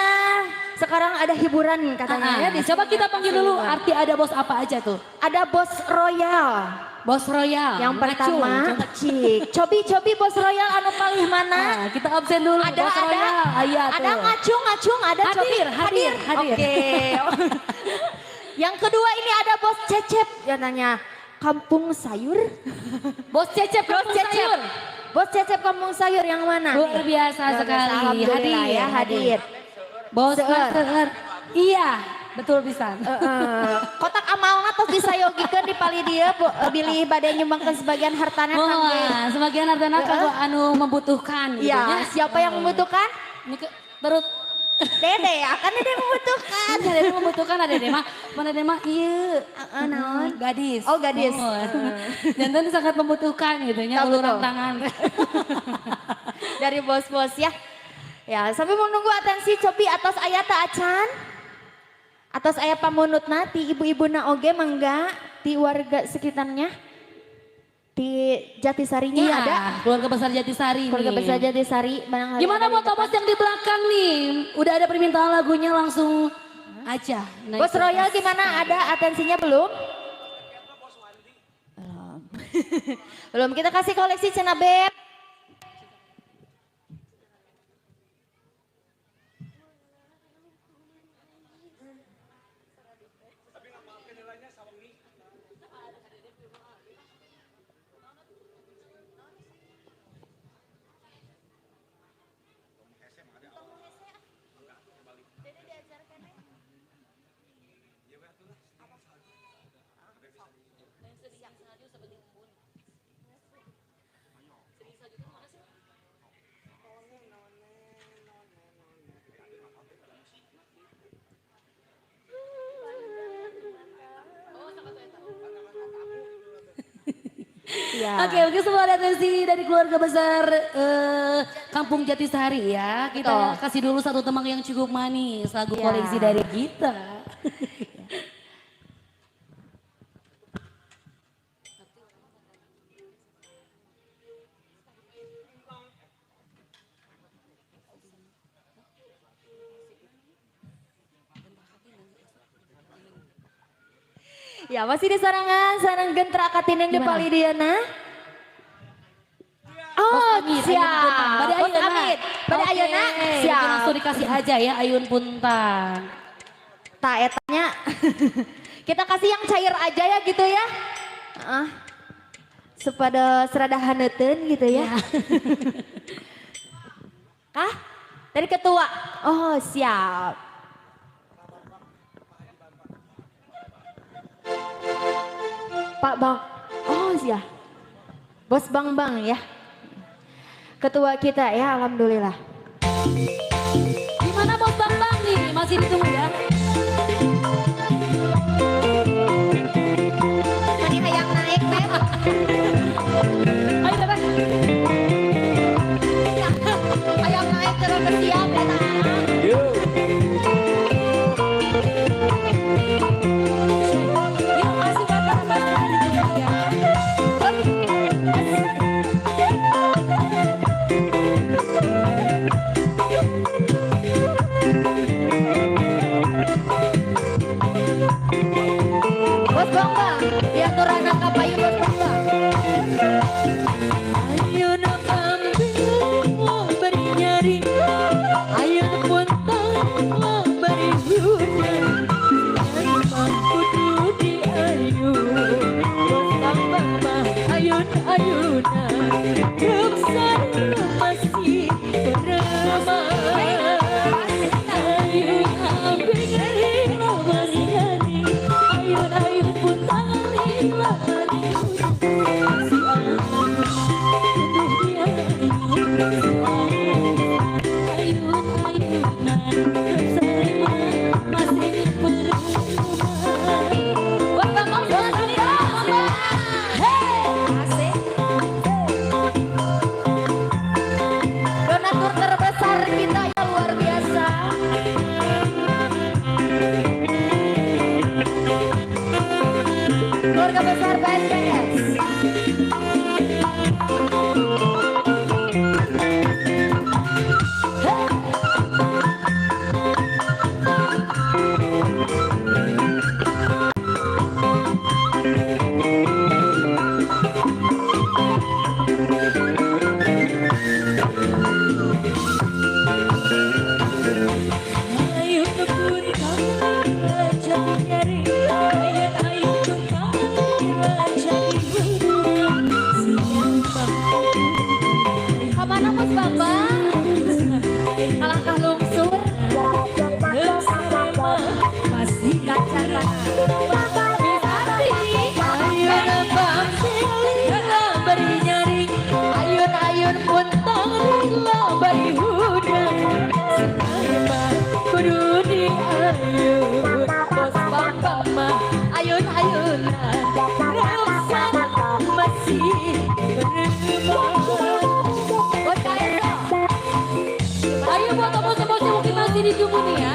Sekarang ada hiburan katanya Ah, ya di coba sini. kita panggil dulu arti ada bos apa aja tuh. Ada bos Royal. Bos Royal. Yang Ngacung. pertama, Cik. Cobi cobi bos Royal anu palih mana? Nah, kita absen dulu. Ada bos ada. Royal. Ah, iya Ada tuh. ngacung ngacung ada Hadir, cobi. hadir, hadir. Oke. Yang kedua ini ada bos Cecep ya nanya. Kampung Sayur. Bos Cecep Bos Kampung Cecep. Sayur. Bos Cecep Kampung Sayur yang mana? Luar nih? biasa Luar biasa. sekali. Alhamdulillah Hadir, ya hadir. Bos Seueur. Seueur. Iya, betul pisan. Heeh. Kotak amalna tos disayogikeun di palih dieu bilih bade nyumbangkeun sebagian hartana kangge. Wah, sebagian hartana kanggo anu membutuhkan gitu Iya, ya. siapa yang membutuhkan? Ini ke, terus Dede, akan Dede membutuhkan. Ada yang membutuhkan ada Dede mah, mana Dede mah iya. Heeh, naon? Gadis. Oh, gadis. Oh. Jantan sangat membutuhkan gitu nya Betul, uluran betul. tangan. Dari bos-bos ya. Ya, sambil menunggu atensi cobi atas aya teu acan. Atos aya pamunutna ti ibu-ibuna oge mangga ti warga sekitarnya. Di Jatisarinya Iya, ada. keluarga besar Jatisari Keluarga nih. besar Jatisari barangkali Gimana ada buat di Thomas yang di belakang nih? Udah ada permintaan lagunya langsung aja. Naik Bos ke Royal atas. gimana? Ada atensinya belum? Belum. Belum. Kita kasih koleksi cenah beb. Ya. Oke, oke semua ada atensi dari keluarga besar Kampung Jatisari ya. Kita Betul. kasih dulu satu temang yang cukup manis, lagu Ya. koleksi dari kita. Ya masih di sarangan, sarang gentra katineng di Palidiana. Oh, siap. Bade Bos ayeuna. Amit. Bade Oke, ayeuna, siap. Langsung dikasih aja ya Ayun Puntang. Tak etanya. Kita kasih yang cair aja ya gitu ya. Ah. Sepada serada haneuten gitu ya. Kah? Dari ketua. Oh, siap. Pak Bang. Oh, siap. Bos Bang Bang ya. Ketua kita ya, alhamdulillah. Gimana Bos Bang Bang nih? Masih ditunggu ya. Mani hayang naik, Beb. Ayo Teteh. Hayang naik terus bersiap ya. Yuk. Yuk masih buat para ditunggu ya. Bos Bang Bang, diaturan kapayun Bos Bang Bang. Ayun kambing beri nyari, ayun puntang beri hujan, emang kudu di ayun, Bos Bang Bang mah ayun ayunan, ruksan masih beremah. Ayun kambing beri nyari, ayun ayun puntang beri hujan, si ayun Bos Bang Bang sebelah sini Bang Bang. Asik. Donatur terbesar kita ya luar biasa. Keluarga besar PSPS. Kemana Bos Bambang? Alangkah lungsur. Masih Kaca ayun-ayun puntang lila bari hudang, kudu di ayun, Bos Bambang mah ayun-ayunan, ruksan masih beremah. Bos Kaeso. Ayo buat bos-bosnya mungkin masih ditunggu nih ya.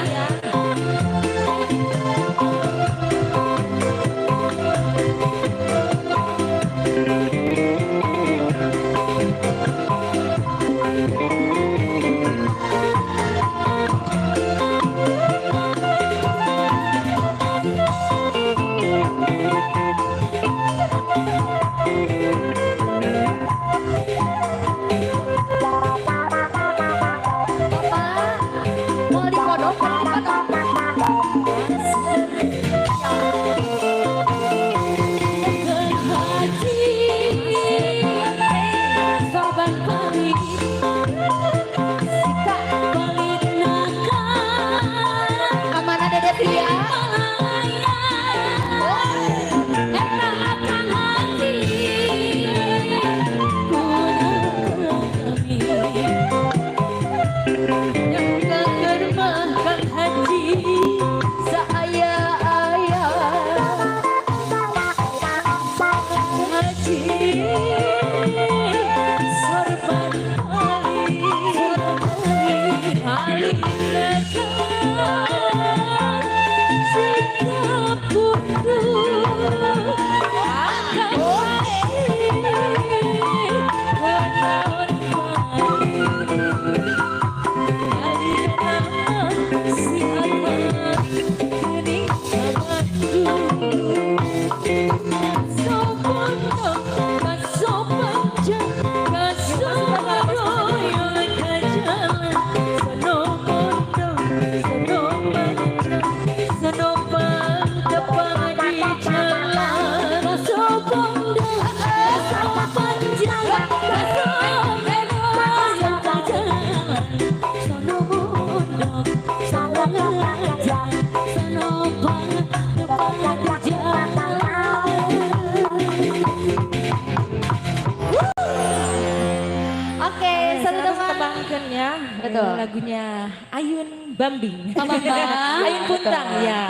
Betul. Lagunya Ayun Bambing. Pak Bambang. Ayun Puntang ya.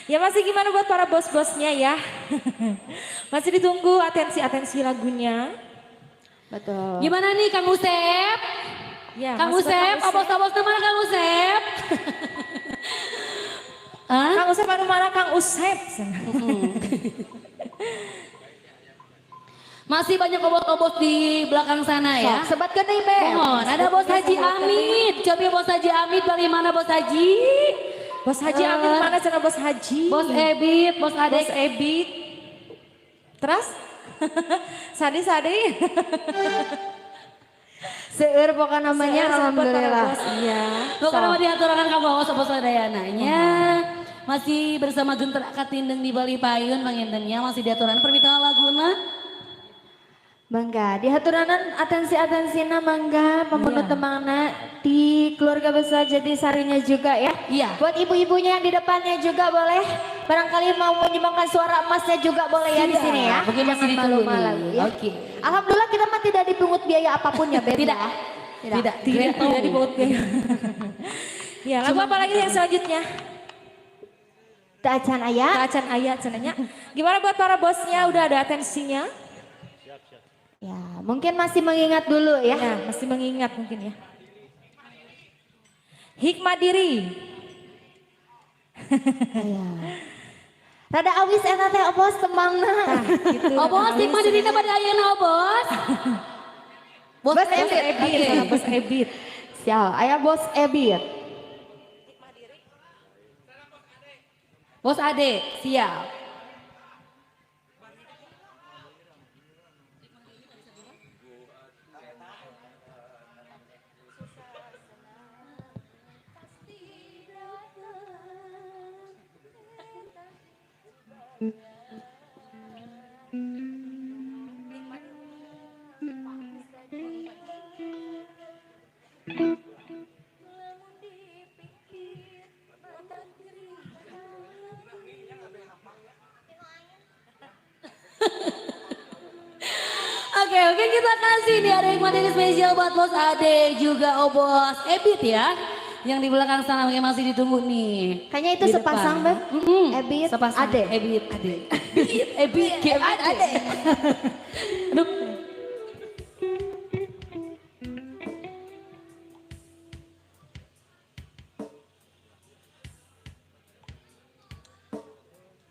Ya masih gimana buat para bos-bosnya ya. Masih ditunggu atensi-atensi lagunya. Betul. Gimana nih Kang Usep? Ya, Kang masih buat Usep, Kang Usep. obos-obos mana Kang Usep? Hah? Kang Usep anu mana Kang Usep? Masih banyak obos-obos di belakang sana ya. Sok, sebatkeun deui, Beb. Mohon, ada Bos Haji Amit. Coba Bos Haji Amit bagaimana Bos Haji? Bos Haji Amin mana sana Bos Haji? Bos Ebit, Bos Adek. Bos Ebit. Terus? Sadi sadi. Seueur pokoknya namanya Seueur buat para alhamdulillah. bos, Iya. Pokoknya mah diaturakan kamu bos bos Dayananya. Masih bersama Gentrak Katindeng di Bali Payun pangintennya masih diaturan permintaan laguna. Mangga, dihaturanan atensi-atensina mangga pemenuh temangna di keluarga besar jadi sarinya juga ya. Iya. Buat ibu-ibunya yang di depannya juga boleh. Barangkali mau menyumbangkan suara emasnya juga boleh ya di Iya, sini ya. mungkin masih Jangan ditunggu malu-malu nih. ya. Oke. Alhamdulillah kita mah tidak dipungut biaya apapun ya Beb. Tidak. ya. Tidak. Tidak, Tidak. tidak dipungut biaya. Ya, lagu apa lagi yang selanjutnya? Teu acan aya. Acan aya cenanya. Gimana buat para bosnya udah ada atensinya? Ya, mungkin masih mengingat dulu ya. Ya, masih mengingat mungkin ya. Hikmah diri. Rada awis eta teh obos tembangna. Gitu. Obos, hikmah diri teh pada ayeuna obos. Bos Bos Ebit. Ebit. Ebit, Oke. sama Bos Ebit. Siap, aya bos Ebit. Bos Ade, siap. Oke, oke kita kasih nih ada hikmah diri spesial buat Bos Ade juga Obos Ebit ya. Yang di belakang sana mungkin masih ditunggu nih. Kayaknya itu Di sepasang, depan. Beb. Mm-mm. Ebit, sepasang. Ade. Ebit, Ade. Ebit, Ebit, Ebit, Ade. Aduh.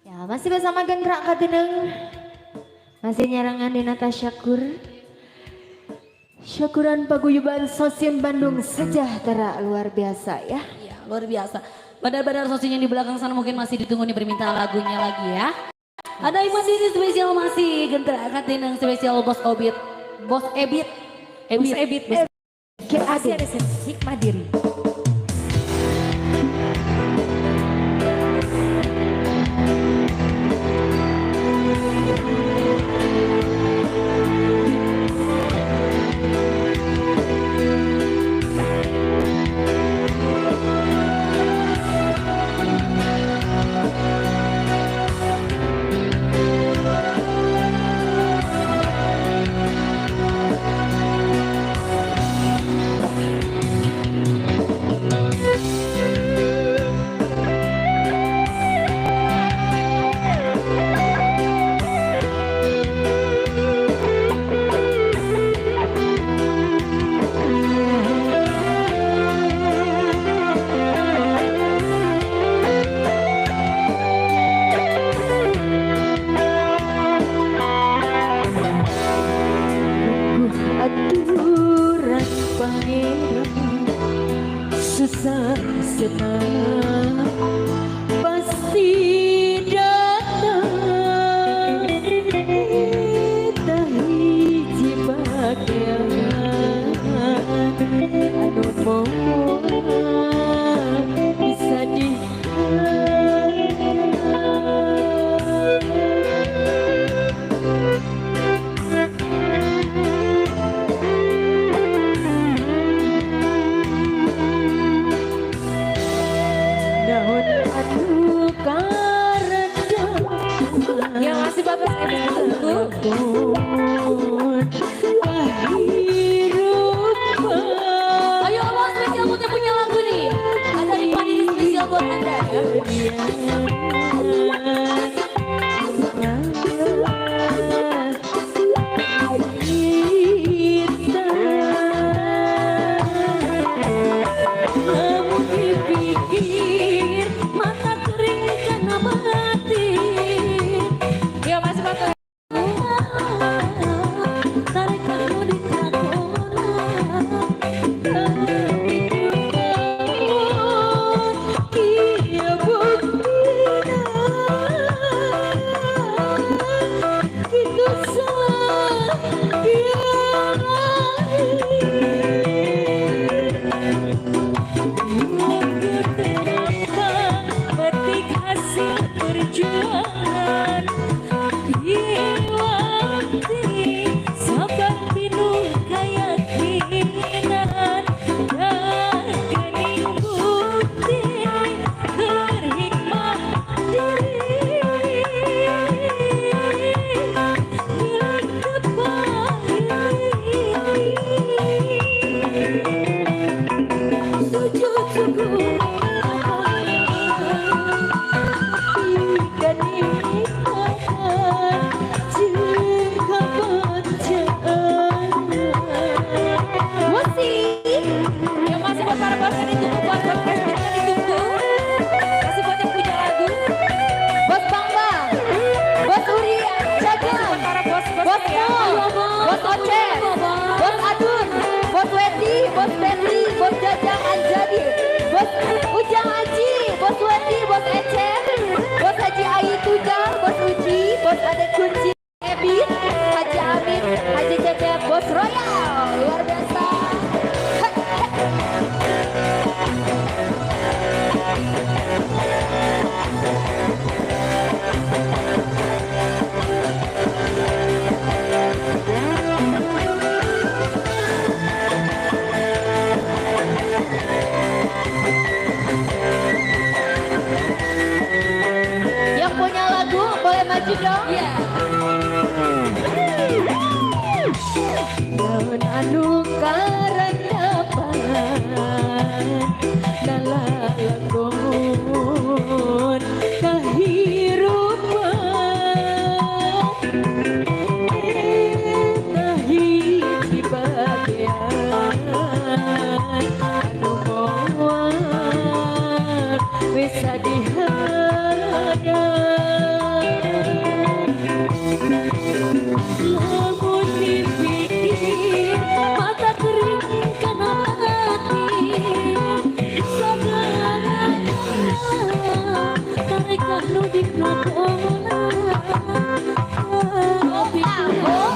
Ya, masih bersama Gendrak Katineng. Masih nyarangan di Syakur. Syakuran Paguyuban Sosin Bandung sejahtera luar biasa ya. Iya, luar biasa. Bandar-bandar sosinya di belakang sana mungkin masih ditunggu nih permintaan lagunya lagi ya. Ada Iman Diri spesial masih Gendrak Katineng spesial Bos Obit. Bos Ebit. Bos Ebit. Ebit. Bos Masih ada hikmah diri. Aturan pangeran susah senang pasti datang eta hiji pakaian anu moal bisa di Naon anu karedang Ya masih buat Bos Ebit ditunggu. Kahirupan Ayo buat Anda ya. Lamun dipikir mata kering karena batin. Ya masih pakai. Tarik kamu di kakona, tapi kunaon kieu buktina kitu salah dia lain. Petik hasil perjuangan Iwati sabar pinuh keyakinan dan gening bukti kerhikmah diri milik tepahili sujud syukur kenikmatan jeung kebahagiaan. Musik. Ya masih buat para bos yang ditunggu, buat bos yang ditunggu. Masih buat yang punya lagu. Bos Bambang, Bos Uri Cageng, Buat para bos-bos Bos ya. Mul, Bos Ocet, Bos Adun, Bos Wendy, Bos Betty, Bos Jajang Anjadi, Bos Ujang Aji, Bos Wendy, Bos Ecep, Bos Haji Ai Tujang, Bos Uji, Bos Ade Kunci, Ebit, Haji Amin, Haji Cecep, Bos Royal, luar biasa. Hek, hek. Yang punya lagu boleh maju dong. Iya. Naon anu karandapan nalalakon kahirupan eta hiji bagean anu moal bisa dihadap. Lamun dipikir mata kering karena batin segala tarik nu di lakona tapi kunaon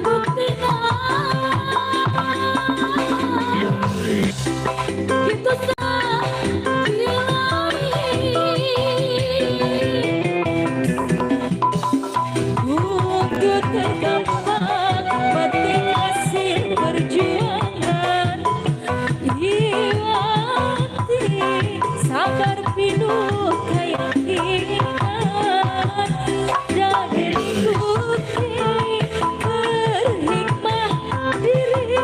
buktina kitu Untuk tergambar batin hasil perjuangan Iwati sabar pinuh keyakinan dan bukti kerhikmah diri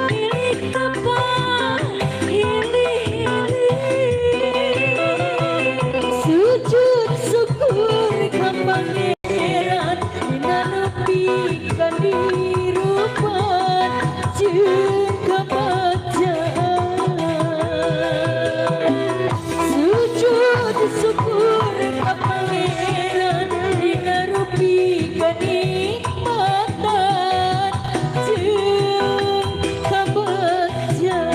milik tepat sujud syukur ka Pangeran dina nepi kadirupan jeung kabacaan sujud syukur ka Pangeran dina rupi kanikmatan jeung kabacaan.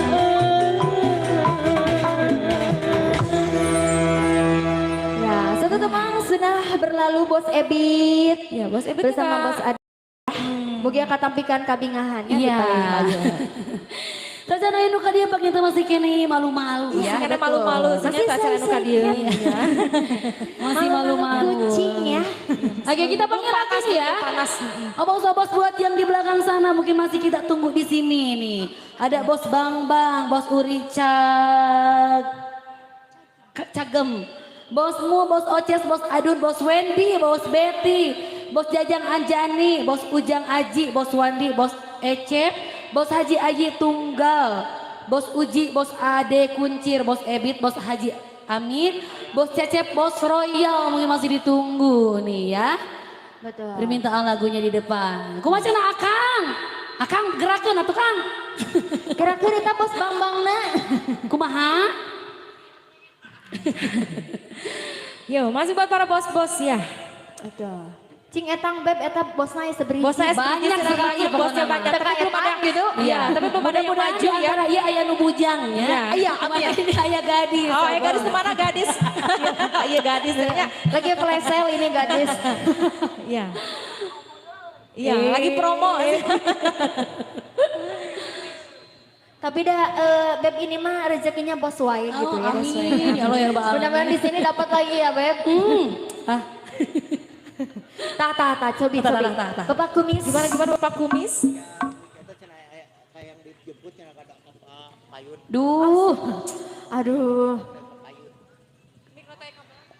Ya, satu temang sudah berlalu Bos Ebit. Ya Bos Ebit Bersama kita. Bos Adi. Mugia katampikan kabingahannya Iya. di paling. Sajan aya nu ka dieu pakai masih keneh malu-malu. Iya, Ya. karena malu-malu, Masih sebenarnya sacan anu ka dieu. Masih malu-malu. Kucing ya. Oke, kita panggil lagi nih ya. Panas. Obos-obos buat yang di belakang sana mungkin masih kita tunggu di sini nih. Ada bos Bang Bang, bos Uri Cagem, bos Mu, bos Oces, bos Adun, bos Wendy, bos Betty, bos Jajang Anjani, bos Ujang Aji, bos Wandi, bos Ecep, Bos Haji Ayi Tunggal, Bos Uji, Bos Ade Kuncir, Bos Ebit, Bos Haji Amin, Bos Cecep, Bos Royal mungkin masih ditunggu nih ya. Betul. Permintaan lagunya di depan. Kumaha cenah Akang? Akang gerakeun atuh, Kang. Gerakeun eta Bos Bambangna. Kumaha? Yo, masih buat para bos-bos ya. Betul. Cing etang, Beb, eta bosna ya seberiji. Bosnya Banyak sekali bosnya pokoknya. Banyak. Teka Tapi belum ada etang gitu. Iya, tapi belum ada yang Mudah-mudahan maju di ya. antara iya aya nu bujangnya. Iya. Iya, amin. Ini aya gadis. Oh, ya gadis kemana gadis? Iya gadis ya. Lagi flash sale ini gadis. Iya. Iya, lagi promo. Tapi dah Beb, ini mah rezekinya bos wae gitu Oh, ya. amin. Ya Allah ya Rabbal alamin. Mudah-mudahan di sini dapat lagi ya, Beb. Ah, Tah tah tah, cobi Tah, tah, cobi. tah, tah. Bapak kumis. Gimana gimana, Bapak Kumis? Duh. Aduh.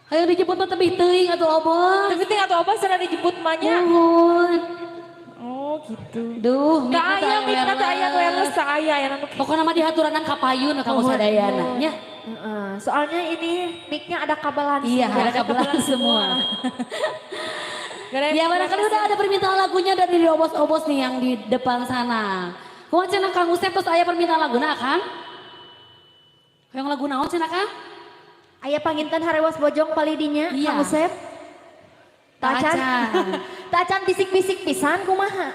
Ayo dijemput mah tebih teuing atuh, Obos. Tapi ting atau apa sudah dijemput mahnya? Nuhun. Oh, gitu. Duh, Teu aya mic na, teu aya wireless, teu aya ya anu. Pokoknya mah dihaturanan ka payun kamu sadayana nya. Heeh, soalnya ini mic-nya ada kabelan Iya, semua. ada kabelan semua. Gara- Ya, barangkali udah ada permintaan lagunya dari obos-obos nih yang di depan sana. Kumaha cenah Kang Usep, terus aya permintaan laguna, Kang? Yang lagu naon cenah, Kang? Aya panginten harewas bojong palidinya, Iya. Kang Usep. Tacan. Tacan. Tacan bisik-bisik pisan kumaha.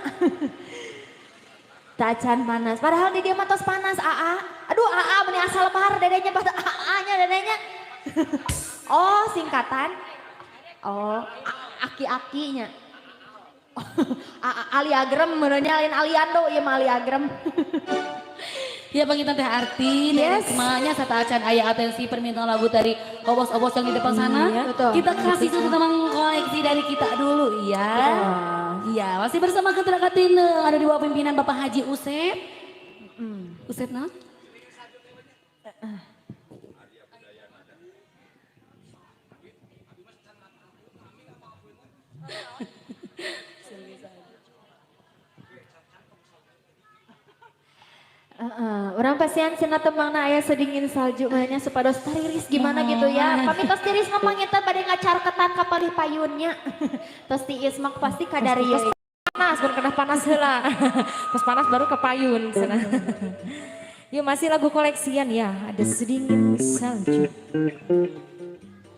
Tacan panas. Padahal di dia mah tos panas, AA. Aduh, AA meni asal bar dedenya pas AA-nya dedenya. Oh, singkatan. Oh, aki-akinya. AA Ali Agrem meureunnya, lain Aliando ieu mah Ali Agrem. Ya, panginten Teh Arti, Yes. yes. Semuanya sateuacan aya atensi permintaan lagu dari obos-obos yang di depan sana. Iya. Betul. Kita kasih satu teman koleksi dari kita dulu ya. Iya, masih bersama Ketua Katine ada di bawah pimpinan Bapak Haji Usep. Usep nah? Heeh, urang pasian cenah tembangna aya Sedingin Salju mah supados tariris gimana gitu ya. Pami tos tiris mah panginten bade ngacarketan ka palih payunnya. Tos tiis mah pasti kadarieu. Panas, baru kena panas heula. Terus panas baru ke payun cenah. Yuk, masih lagu koleksian ya, ada Sedingin Salju.